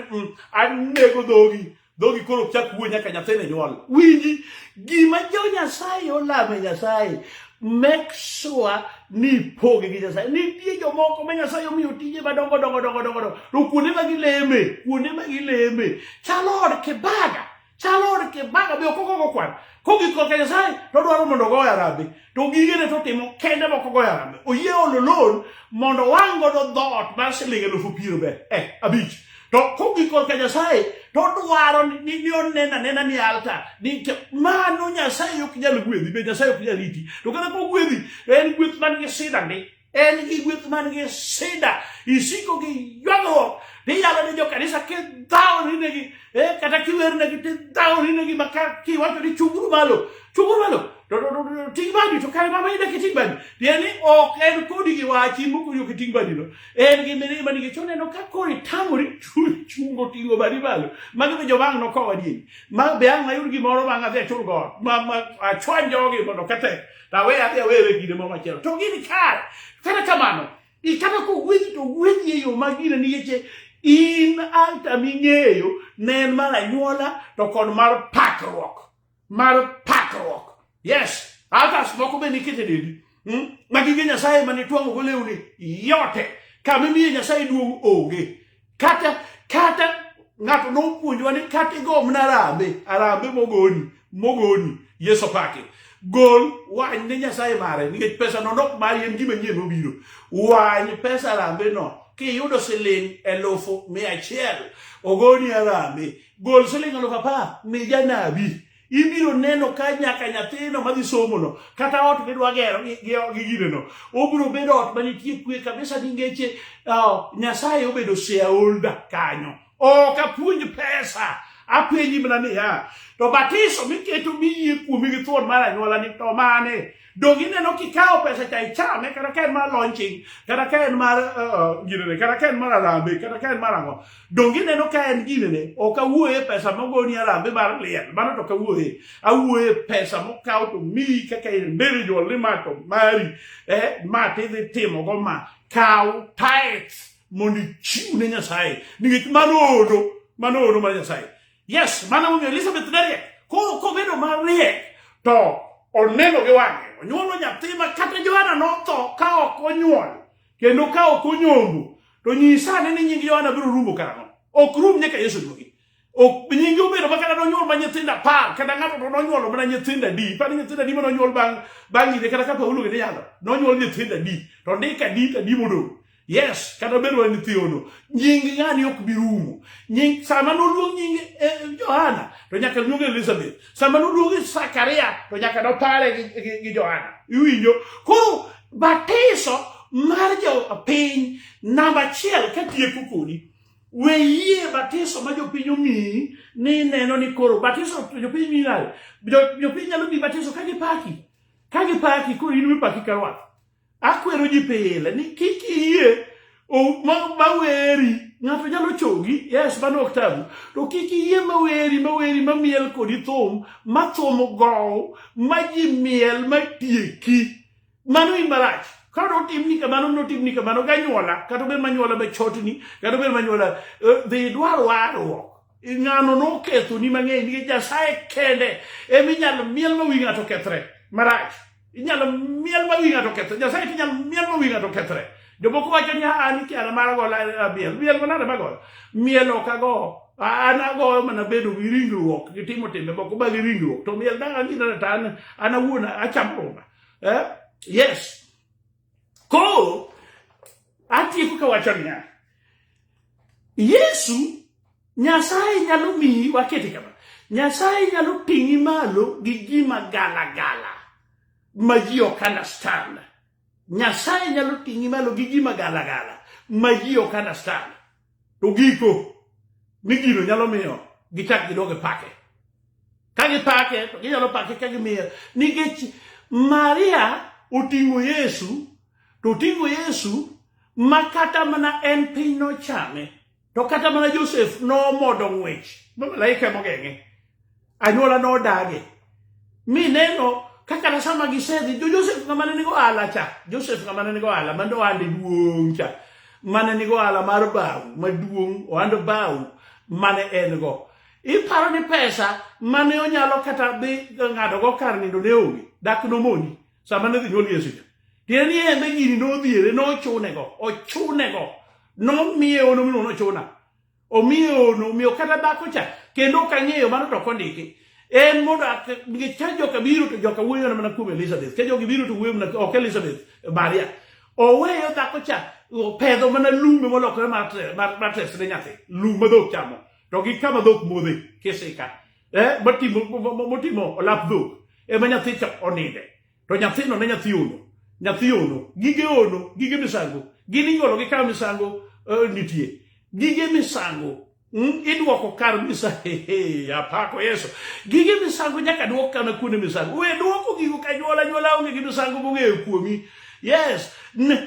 anego dhogi dhogi koro ok chak wuo nyaka nyathini nyuol. Winji gima jo Nyasaye olame Nyasaye, make sure ni ipoge gi Nyasaye. Nitie jomoko ma Nyasaye omiyo tije madongo dongo dongo dongo dongo to kuonde ma gileme, kuonde ma gileme chalo od kibaga, chalo od kibaga be ok ogogo kwan. Kogik korka Nyasaye to odwaro mondo ogoye arambe to gigene to otimo kende mok ogoyo arambe. Oyie olo loan mondo owang' godo dhoot mar siling elufu piero be abich. To kogik korka Nyasaye to odwaro ni onen anena ni altar ni mano Nyasaye ok nyal gwedhi, be Nyasaye ok nyal riti. To kata kogwedhi to en gweth man gi sida ndi. En gi gweth man gi sida. Isiko gi ywagruok. Iyalo ne jokanisa kidhawori negi, kata kiwernegi tidhawori negi ma ka kiwacho ni chunguru malo, chunguru malo, to ting' badi to kare mama ida kiting' badi. Tiende ni ok en kodi gi wach, in mokoni ok iting' badi no. En gi mirima nikech oneno ka koro itamori chungo ting'o badi malo. Magi be jowang' nokowa adieri. Ma be ang' ayud gimoro ma ang' adhi achul godo. Ma achwany jogi mondo katek. To awe adhi awere kinde moro machielo. To gin kare. Kata kamano, kata kogwedhi to ogwedhi e yo ma gine nikech in altar ming'eyo ne en mar anyuola to kod mar pakruok. Mar pakruok. Yes, altars moko be nikete dendi. Ma gige Nyasaye mane twang'o go lewni yote. Kama imiye Nyasaye duong' onge. Kata ng'ato nopuonjowa ni kata igo mana arambe, arambe mogoni, mogoni, Yesu opaki. Gol wany ne Nyasaye mare nikech pesa no nok mari en gima nyien mobiro. Wany pesa arambe no kiyudo siling 100,000 ogoni arambe. Gol siling 10,000 mi janabi. Ibiro neno ka nyaka nyathino madhi somo no kata ot midwa gero gi gineno obiro bedo ot manitie kwe kabisa nikech Nyasaye obedo shareholder kanyo. Ok apuonj pesa, apenji mana niya, to batiso miketo miyie kuomi gi thuon mar anyuola ni to mane? Donge ineno kikawo pesa cha ichame kata ka en mar launching, kata ka en mar ginene, kata ka en mar arambe, kata ka en mar ang'o. Donge ineno ka en ginene, ok awuoye pesa mogoni arambe mar liel, mano to ok awuoye. Awuoye pesa mokaw to miyi kaka individual ni ma to mari, ma tidhi timo go ma. Kaw tithes mondo ichiw ne Nyasaye, nikech mano odo, mano odo mar Nyasaye. Yes, mano omiyo Elizabeth ne riek. Koro kobedo mariek to oneno gi wang'e, onyuolo nyathi ma kata Johana notho ka ok onyuol kendo ka ok onyombo, to nyisa ane ni nying Johana biro rumo karang'o? Ok rum nyaka Yesu duogi. Ok nyinge obedo ma kata nonyuol ma nyithindo 10, kata ng'ato to nonyuolo mana nyithindo adi? Iparo nyithindo adi ma nonyuol bang' kinde kata ka Paulo gini yalo? Nonyuol nyithindo adi? To ndik adi to adi modong'? Yes, kata bed wan nyithiono, nying ng'ani ok bi rumo. Nying sama noluong nying Johana to nyaka luong Elizabeth. Sama noluong Zakaria to nyaka nopare gi Johana. Iwinjo? Koro batiso mar jopiny namba 1 katieko kodi. We yie batiso ma jopiny omiyi ni neno ni koro batiso jopiny miyi nade? Jopiny nyalo miyi batiso ka gipaki. Ka gipaki koro in mipaki ka rwath. Akwero ji pile ni kik iyie maweri, ng'ato nyalo chogi, yes, mano ok tabu, to kik iyie maweri, maweri, mamiel kodi thum, ma thum gow, ma ji miel, ma tieki. Mano in marach. Ka notimni kamano, notimni kamano ganyuola, kata obed manyuola machotni, kata obed manyuola, dhi idwar warruok. Ng'ano nokethoni mang'eny nikech Nyasaye kende ema inyalo miel ma wi ng'ato kethre marach. Inyalo miel ma wi ng'ato kethre. Nyasaye to inyalo miel ma wi ng'ato kethre. Jomoko wacho ni an ikiana mar gola miel. Miel manade magoyo? Miel ok ago. An agoyo mana bedo gi ringruok, gi timo timbe moko mag ringruok. To miel dang' ang'ina to an awuon achamo rumba. Yes. Koro atieko kawacho niya, Yesu Nyasaye nyalo miyi wakete kama. Nyasaye nyalo ting'i malo gi gima gala gala ma ji ok understand. Nyasaye nyalo ting'i malo gi gima gala gala ma ji ok understand. To giko ni gino nyalo miyo gichak gidog e pake. Ka gipake to ginyalo pake ka gimiyo nikech Maria oting'o Yesu to oting'o Yesu ma kata mana en piny nochame to kata mana Josef nomodo ng'wech ma malaika mogeng'e anyuola nodage mi neno kaka na sama gisedhi jo Josef ng'ama ne nigo ohala cha Josef ng'ama ne nigo ohala mane ohande duong' cha mane nigo ohala mar baw maduong' ohand baw mane en go iparo ni pesa mane onyalo kata dhi ng'adogo kar nindo ne onge dak nomoni sama ne dhi nyuol Yesu cha tiende ni en be gini nodhiere nochunego ochunego nomiye ono miluongo ni ochuna omiye ono omiyo kata dhako cha kendo ok ang'eyo mano to ok ondiki en mondo nikech ka joka biro to joka wuoyo mana kuom Elizabeth ka jogi biro to wuoyo mana ok Elizabeth Maria oweyo dhako cha opedho mana lumbe molokore matres ne nyathi lum ma dhok chamo to gi kama dhok modhe kisika eh, motimo olap dhok ema nyathi cha oninde to nyathino ne nyathi ono nyathi ono gige ono gige misango gin inyuolo gi kar misango nitie gige misango idwoko kar misango apako Yesu gige misango nyaka dwok kana kuonde misango we dwoko gigo ka nyuola nyuola onge gi misango mong'eyo kuomi yes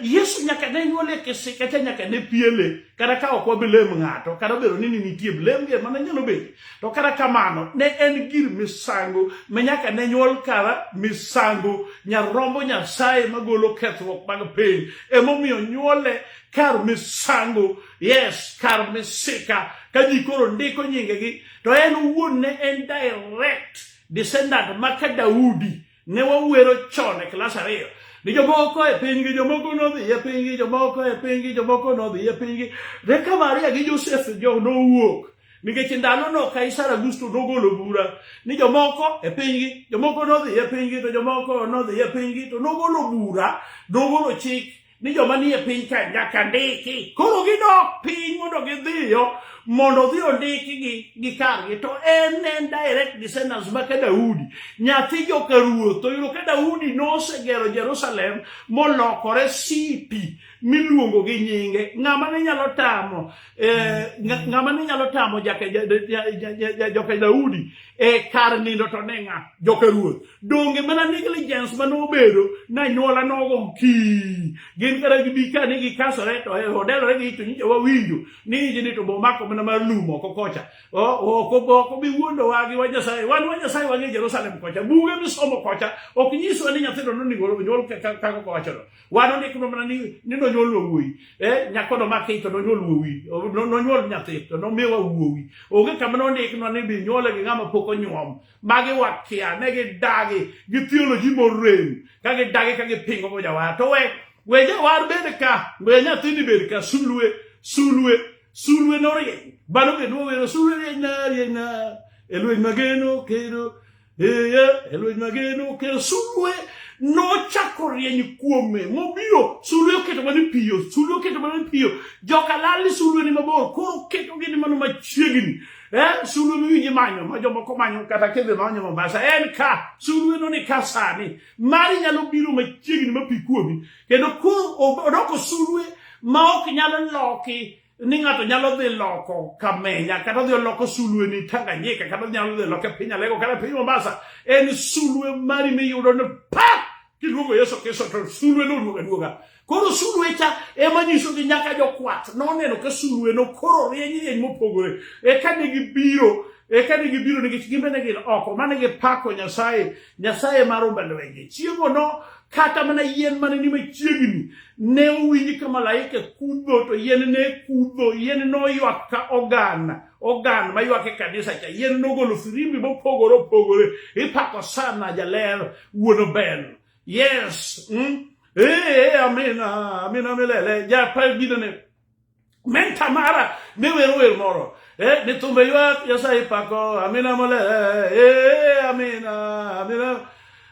Yesu nyaka ne nyuole kisika cha nyaka ne piele kata ka ok wabilem ng'ato kata obedo ni nitie blem ge mana nyalo bedo to kata kamano ne en gir misango ma nyaka ne nyuol kara misango nyarombo Nyasaye magolo kethruok mag piny emomiyo nyuole kar misango yes kar misika ka ji koro ndiko nyingegi to en owuon ne en direct descendant maka Daudi Ne wawero chon e klas ariyo ni jomoko e pinygi, jomoko nodhi e pinygi, jomoko e pinygi, jomoko nodhi e pinygi. Reka Maria gi Josef jo nowuok nikech ndalono Kaisar Augusto nogolo bura ni jomoko e pinygi, jomoko nodhi e pinygi, to jomoko nodhi e pinygi, to nogolo bura, nogolo chik ni joma nie piny ka nyaka ndiki. Koro gidok piny mondo gidhiyo mondo odhi ondikgi gi kargi to en en direct descendants maka Daudi nyathi joka ruoth to yudo ka Daudi nosegero Jerusalem molokore city miluongo gi nyinge ng'ama ne nyalo tamo ng'ama ne nyalo tamo joka Daudi e kar nindo to ne ng'a joka ruoth donge mana negligence mane obedo na anyuola nogo ki gin kata gibi ka ni gikasore to odelore gi to nyicha wawinjo ni ijini to bomako mana mar lum oko kocha ok ok bi wuondowa gi wach Nyasaye wan wach Nyasaye wang'e Jerusalem kocha buge misomo kocha ok nyiswa ni nyathino nonego onyuol kaka owachono wan ondiknwa mana ni nonyuolwa wuoyi nyako nomaki to nonyuol wuowi nonyuol nyathi to nomiwa wuowi onge kama nondiknwa ni bi nyuole gi ng'ama pok onyuom magi wakia ne gidagi gi theology morem ka gidagi ka gipingo go jawar to we we jawar bed ka we nyathini bed ka sulwe sulwe sulwe norieny bano bed wawero sulwe rieny na rieny na e lweny mageno kendo Eye, e lweny mageno kendo sulwe nochako rieny kuome mobiro sulwe oketo mana piyo sulwe oketo mana piyo joka lal ni sulwe ni mabor koro oketo gi ni mano machiegni sulwe miwinji manyo ma jomoko manyo kata kidhi manyo Mombasa en ka sulwe no ni ka sani mari nyalo biro machiegni ma pi kuomi kendo koro odoko sulwe ma ok nyal loki ni ng'ato nyalo dhi loko Kamenya kata odhi oloko sulwe ni Tanganyika kata nyalo dhi loke piny Alego kata piny Mombasa en sulwe mari miyudo ni pa kiluongo Yesu Kristo to sulwe no duoga duoga koro sulwe cha ema nyiso gi nyaka jokwath noneno ka sulwe no koro rieny rieny mopogore eka ne gibiro eka ne gibiro nikech gin bende gin oko mane gipako Nyasaye Nyasaye mar humbe lwenje chiemo no kata mana yien mane ni machiegni ne owinj ka malaika kudho to yien ne kudho yien noywak ka ogan ogan maywak e kanisa cha yien nogolo firimbi mopogore opogore ipako sana jaler wuon Ben yes amina amina milele japa gidone menta mara ne wero wer moro ni thumbe ywak Nyasaye pako amina mole amina amina.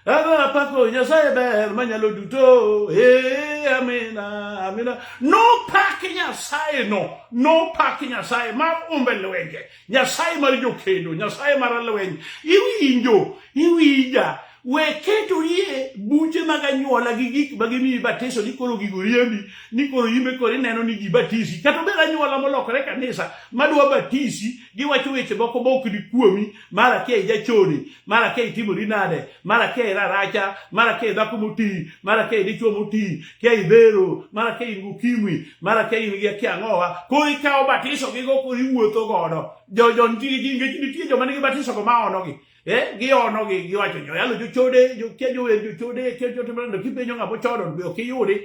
Apako Nyasaye ber manyalo duto. Eh, amina, amina. Nopak Nyasaye no, nopak Nyasaye mar umbe lwenje, Nyasaye mar jokedo, Nyasaye mar lweny. Iwinjo, iwinja. We keto yie buche mag anyuola gi gik ma gimiyi batiso ni koro gigo riembi, ni koro imbe koro ineno ni gibatisi. Kata obed anyuola molokore kanisa madwa batisi, giwacho weche moko ma ok ni kuomi, mara kia ijachode, mara kia itimori nade, mara kia iraracha, mara kia idhako moti, mara kia idichuo moti, kia idhero, mara kia in gi ukimwi, mara kia in gi akia ang'owa. Koro ikawo batiso gigo koro iwuotho godo. Jo jo nitie nitie joma nigi batiso go ma onogi. Eh, giono gi giwacho joyalo jochode, jokia jower jochode, kia jotimore to kipenjo ng'ama ochodo be ok iyudi,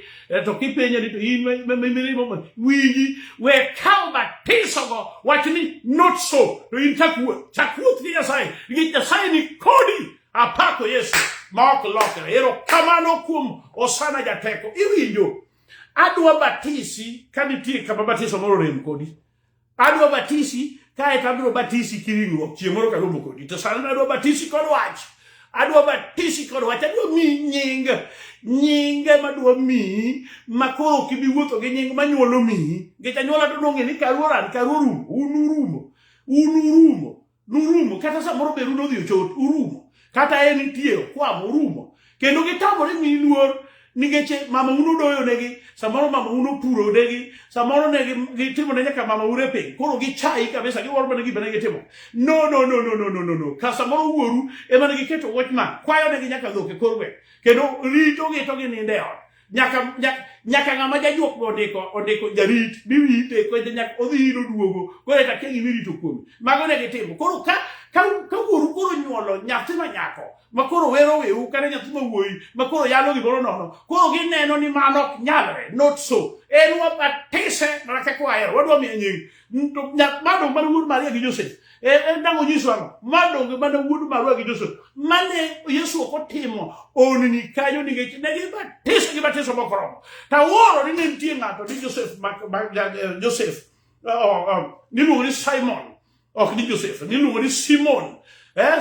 to kipenjo ni to in mirimo winji, we kaw batiso go, wach ni not so, to in chak wuoth, chak wuoth gi Nyasaye, nikech Nyasaye ni kodi. Apako Yesu ma ok lokre. Erokamano kuom Osana Jateko. Iwinjo, adwa batisi ka nitie kama batiso moro orem kodi. Adwa batisi kae to abiro batisi kiringruok chieng' moro karomo kodi. To sani adwa batisi kod wach. Adwa batisi kod wach. Adwa miyi nying. Nyinge madwa miyi ma koro ok ibi wuotho gi nying manyuolo miyi. Nikech anyuola to nong'e ni karu oran, karu orumo. Un urumo. Un urumo. Nurumo. Kata samoro beru nodhi ochot. Urumo. Kata en nitie okwamo urumo. Kendo gitamore miyi luor nikech mama un odoyo negi, samoro mama un opuro negi, samoro ne gitimo ne nyaka mama ure piny. Koro gichayi kabisa, giwuoro mana gima ne gitimo. No, no, no, no, no, no, no, no. Ka samoro wuoru ema ne giketo watchman, kwayo negi nyaka dhok e kor gweng'. Kendo ritogi to ginindo e ot. Nyaka, nyaka, nyaka ng'ama jajuok be ondiko, ondiko jarit, mirite, koro nyaka odhi iro duogo, koro eka kia gima irito kuome. Mago ne gitimo. Koro ka, ka, ka wuoru koro onyuolo nyathi ma nyako, ma koro wero wewu kata nyathi ma wuoyi, ma koro yalo gimoro nono, koro gineno ni mano ok nyalre, not so. En wabatise mana kaka wahero, wadwa miye nying. Ma dong' mana wuod Maria gi Josef. En dang' onyiswa ang'o? Ma dong' mana wuod Maria gi Josef. Mane Yesu ok otimo honni kanyo nikech ne gibatise gi batiso mok oromo. To awuoro ni ne nitie ng'ato ni Josef, Josef, niluongo ni Simon, ok ni Josef, niluongo ni Simon.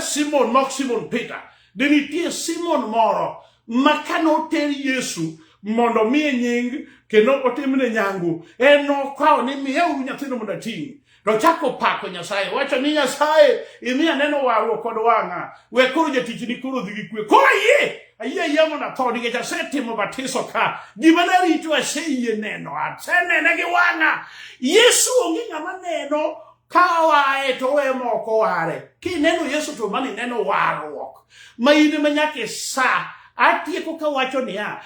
Simon ma ok Simon Peter. Ne nitie Simon moro ma kane oter Yesu mondo omiye nying kendo otimne nyangu, en nokawo ni miyauru nyathino mondo ating'. To ochako pako Nyasaye, wacho ni Nyasaye, imiya neno warruok kod wang'a, we koro jatichni koro dhi gi kwe. Koro ayie, ayie ayie mondo atho nikech asetimo batiso ka. Gima narito aseyie neno, asenene gi wang'a. Yesu onge ng'ama neno ka oaye to owe moko ware. Kineno Yesu to mano ineno warruok. Ma in ema nyaka isa. Atieko kawacho niya,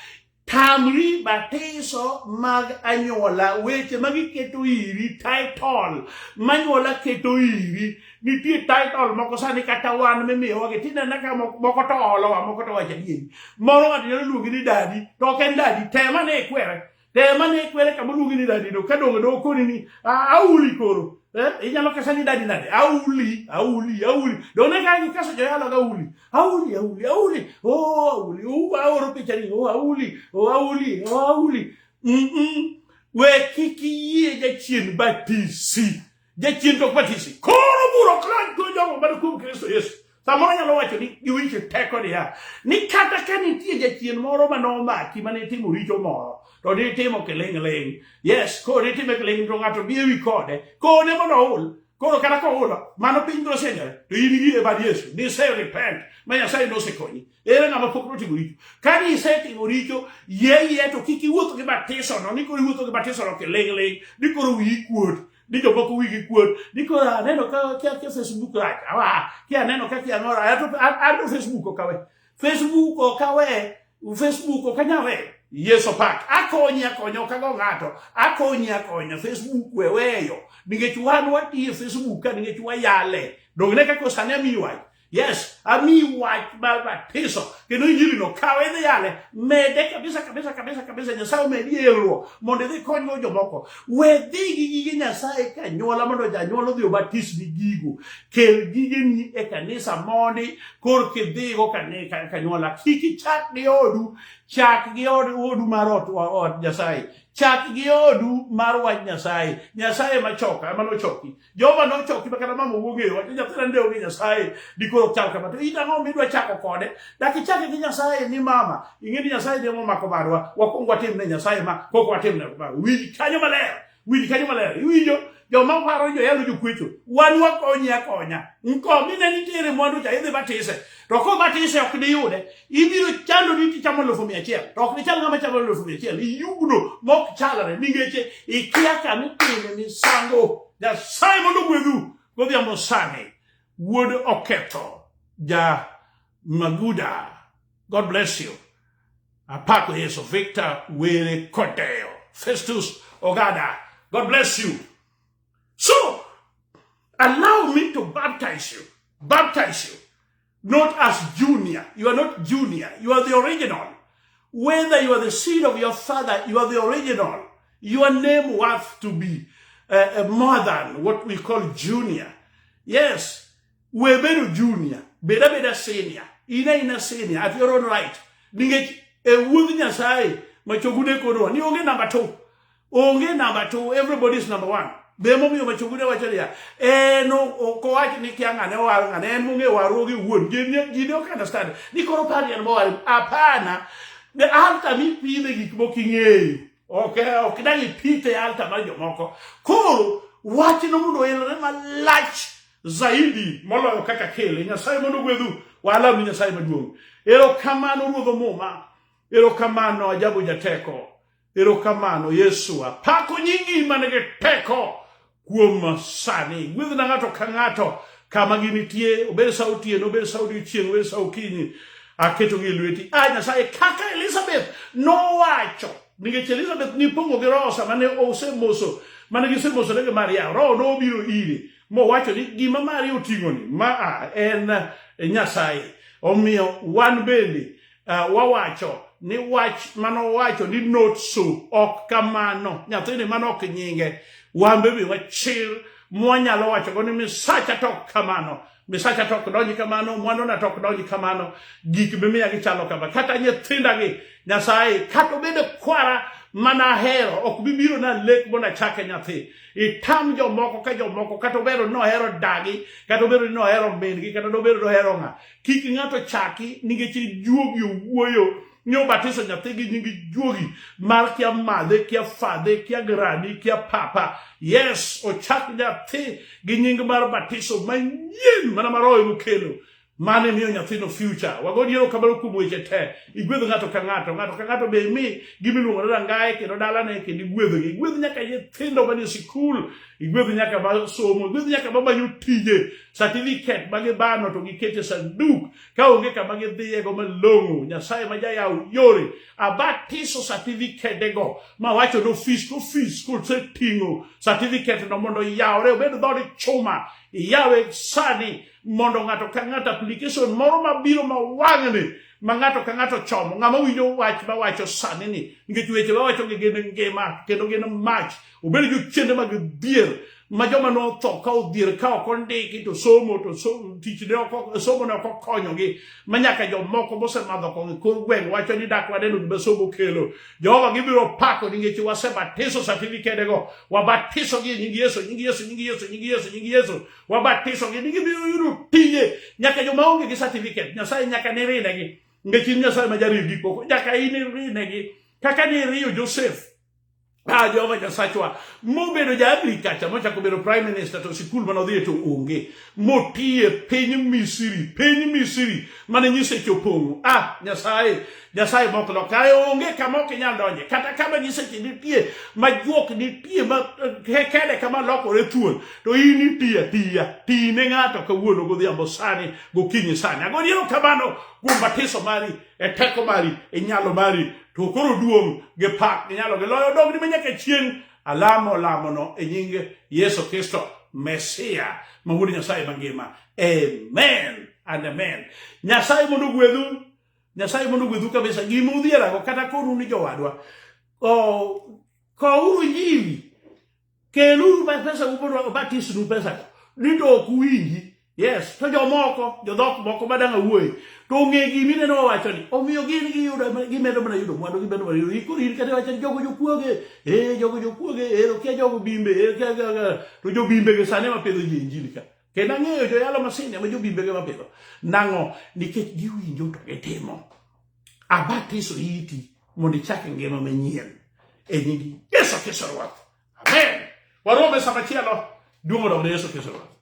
tamri batiso mag anyuola, weche ma giketo iri, title manyuola keto iri. Nitie title moko sani kata wan mimiyowa gi tinena ka moko to olowa, moko to wacho adieri. Moro ng'ato nyalo luongi ni dadi, to ok en dadi, tem ane ikwere. Tem ane ikwere kama oluongi ni dadi no, ka donge dokoni ni auli koro. Inyalo kesa ni dadi nade? Auli, auli, auli. Donge ka gikaso joyalo ga auli. Auli, auli, auli. Oh, auli. Oh, aoro picha ni. Oh, auli. Oh, auli. Oh, auli. We kik iyie jachien batisi. Jachien to ok batisi. Koro bura ok lony kuom jogo man kuom Kristo Yesu. Samoro anyalo wacho ni gi weche teko niya, ni kata ka nitie jachien moro mane omaki mane itimo richo moro, to nitimo kiling' ling'. Yes, koro nitime kiling' to ng'ato bi ewi kode, kone mondo oul. Koro kata kohulo, mano piny biro sinyore, to in gi e bad Yesu, nise repent, ma Nyasaye nosekonyi. Ere ng'ama pok notimo richo? Ka nisetimo richo, yie yie to kik iwuoth gi batisono, ni koro iwuotho gi batisono kiling' ling', ni koro wiyi kuot, ni jomoko wigi kuot, ni koro aneno ka kia kia Facebook rach, awa, kia aneno ka kia ang'o rach, an to Facebook ok awe. Facebook ok awe, Facebook ok anyal weyo. Yesu pak, akonyi akonya, ok ago ng'ato, akonyi akonya, Facebook we weyo, nikech wan watiyo e Facebook ka nikech wayale. Donge ne kaka sani amiyi wach? Yes, amiyi wach mar batiso, kendo injili no kawe idhi yale, mede kabisa kabisa kabisa kabisa, Nyasaye omedi elruok mondo idhi konygo jomoko. We dhi gi gige Nyasaye kanyuola mondo janyuol odhi obatisni gigo. Kel gigeni e kanisa mondi korka idhigo kanyuola. Kik ichak gi odu, chak gi odu mar ot Nyasaye. Chak gi odu mar wach Nyasaye. Nyasaye ema choka, ema nochoki. Jehova nochoki ma kata mama owuok e wach nyathina nde onge Nyasaye dikoro ok chal kama. To in ang'o midwa chako kode? Dak ichake gi Nyasaye ni mama, ing'e ni Nyasaye ne omako badwa, wakwong watim ne Nyasaye ma kok watim ne ma. Winj kanyo maler. Winj kanyo maler. Iwinjo joma paro ni joyalo jokwecho. Wan wakonyi akonya. Nko mine nitiere mwandu cha idhi batise. To kobatise ok diyude. Ibiro chando ni tichamo 1,100. To ok dichal ng'ama chamo 1,100. Iyugno mok chalre nikech ikia kama itime misango. Nyasaye mondo ogwedhu godhiambo sani. Wuod Oketho ja Maguda. God bless you. Apako Yesu. Victor Were Kodeo. Festus Ogada. God bless you. So, allow me to baptize you. Baptize you. Not as junior. You are not junior. You are the original. Whether you are the seed of your father, you are the original. Your name worth to be more than what we call junior. Yes, we bedo junior, beda beda senior, ina ina senior at your own right. Nikech e wuodh Nyasaye machogu ne konowa ni onge number 2. Onge number 2, everybody is number 1. Be momiyo machogu ne wacho niya, en ok owach ni kia ng'ane owar ng'ane, en mong'e warruoge owuon. Ji ne ok understand. Ni koro pari en mowar. Hapana. The altar mipidhe gik moko ing'eyo. Ok ok dang' ipithe e altar mar jomoko. Koro wachno mondo oelre malach zaidi moloyo kaka kele. Nyasaye mondo ogwedhu. Walam ni Nyasaye maduong'. Erokamano Ruodh Muma. Erokamano ajabu jateko. Erokamano Yesu. Apako nyingi man gi teko kuom sani. Gwedhna ng'ato ka ng'ato kama ginitie, obed sa otieno, obed sa odiochieng', obed sa okinyi. Aketogi e lweti. A Nyasaye, kaka Elizabeth nowacho, nikech Elizabeth nipong'o gi roho sama ne osemoso, mane gisemosore gi Maria, roho nobiro ire mowacho ni gima Maria oting'oni ma a en Nyasaye. Omiyo wan bende wawacho ni wach manowacho ni not so, ok kamano. Nyathini mano ok nyinge. Wan bende wachir mwanyalo wacho go ni misacha to ok kamano. Misacha to ok donji kamano, mwanduna to ok donji kamano, gik mimiya gichalo kama. Kata nyithindagi, Nyasaye, kata obedo kwara mana ahero, ok bi biro na lek mondo achake nyathi. Itam jomoko ka jomoko, kata obedo ni ohero dagi, kata obedo ni ohero min-gi, kata obedo ni ohero ng'a. Kik ng'ato chaki nikech juogi owuoyo ni obatiso nyathi gi nying juogi mar kia madhe, kia fadhe, kia grani, kia papa. Yes, ochak nyathi gi nying mar batiso manyien mana ma Roho emokelo. Mano emiyo nyathino future. Wagoni erokamano kuom weche te. Igwedh ng'ato ka ng'ato, ng'ato ka ng'ato be imi gimiluongo ni rangae kendo dalane kendo igwedhgi. Igwedh nyaka nyithindo manie sikul, igwedh nyaka ma somo, igwedh nyaka ma manyo tije. Certificate ma gibano to giketo e sanduk ka onge kama gidhiyego malong'o. Nyasaye ma jayaw yore, abatiso certificate go ma wacho ni ofis ka ofis koseting'o certificate no mondo oyawre obed dhood chuma, iyawe sani mondo ng'ato ka ng'ato application moro mabiro ma wang'ni ma ng'ato ka ng'ato chomo, ng'ama winjo wach mawacho sani ni, nikech weche mawacho gi gin ngima kendo gin mach, obed jochiende mag dhier ma joma notho ka odhier ka ok ondiki to somo to tich ne ok somo ne ok okonyogi, ma nyaka jomoko mosemadho kong'o e kor gweng' wacho ni dak waneno gima somo kelo. Jehova gibiro pako nikech wasebatiso certificate go, wabatisogi e nying Yesu, nying Yesu, nying Yesu, nying Yesu, nying Yesu. Wabatisogi ni gibiro yudo tije nyaka joma onge gi certificate. Nyasaye nyaka nirinegi nikech in Nyasaye ma jarit gik moko, nyaka in irinegi kaka niriyo Joseph. Ah, Jehova Nyasachwa mobedo ja agriculture mochako bedo prime minister to sikul mane odhiye to onge, motiye piny Misri, piny Misri mane nyiseche opong'o. Ah, Nyasaye, Nyasaye mok lok kare onge kama ok inyal donje, kata kama nyiseche nitie, ma juok nitie, ma kede kama lokore thuol, to in itiyo atiya. Ti ne ng'ato kawuono godhiambo sani, gokinyi sani. Agoni erokamano kuom batiso mari, e teko mari, e nyalo mari, to koro duong' gi pak gi nyalo gi loyo dogni ma nyaka chieng'. Alamo lamono e nying Yesu Kristo Mesia ma wuod Nyasaye mangima. Amen and amen. Nyasaye mondo ogwedhu. Nyasaye mondo ogwedhu kabisa. Gima udhierago kata konu ni jowadwa, kouru injili, keluru pesa mondo obatisnu pesa ni to ok uwinji. Yes, to jomoko, jodhok moko madang' awuoye, to ong'e gima ineno wawacho ni, omiyo gin giyudo, gimedo mana yudo mwandu, gimedo mana yudo, koro in kata iwacho ni jogo jokuoge, eh, jogo jokuoge, eh, okia jogo bimbe, eh, kia, kia, kia, to jobimbe gi sani mapidho ji e injili ka. Kendo ang'eyo joyalo masinde ma jobimbe gi mapidho. Nang'o? Nikech giwinjo to gitimo. Abatiso iti mondo ichak ngima manyien e nying Yesu Kristo Ruoth. Amen. Warom e sama chielo. Duong' odog ne Yesu Kristo Ruoth.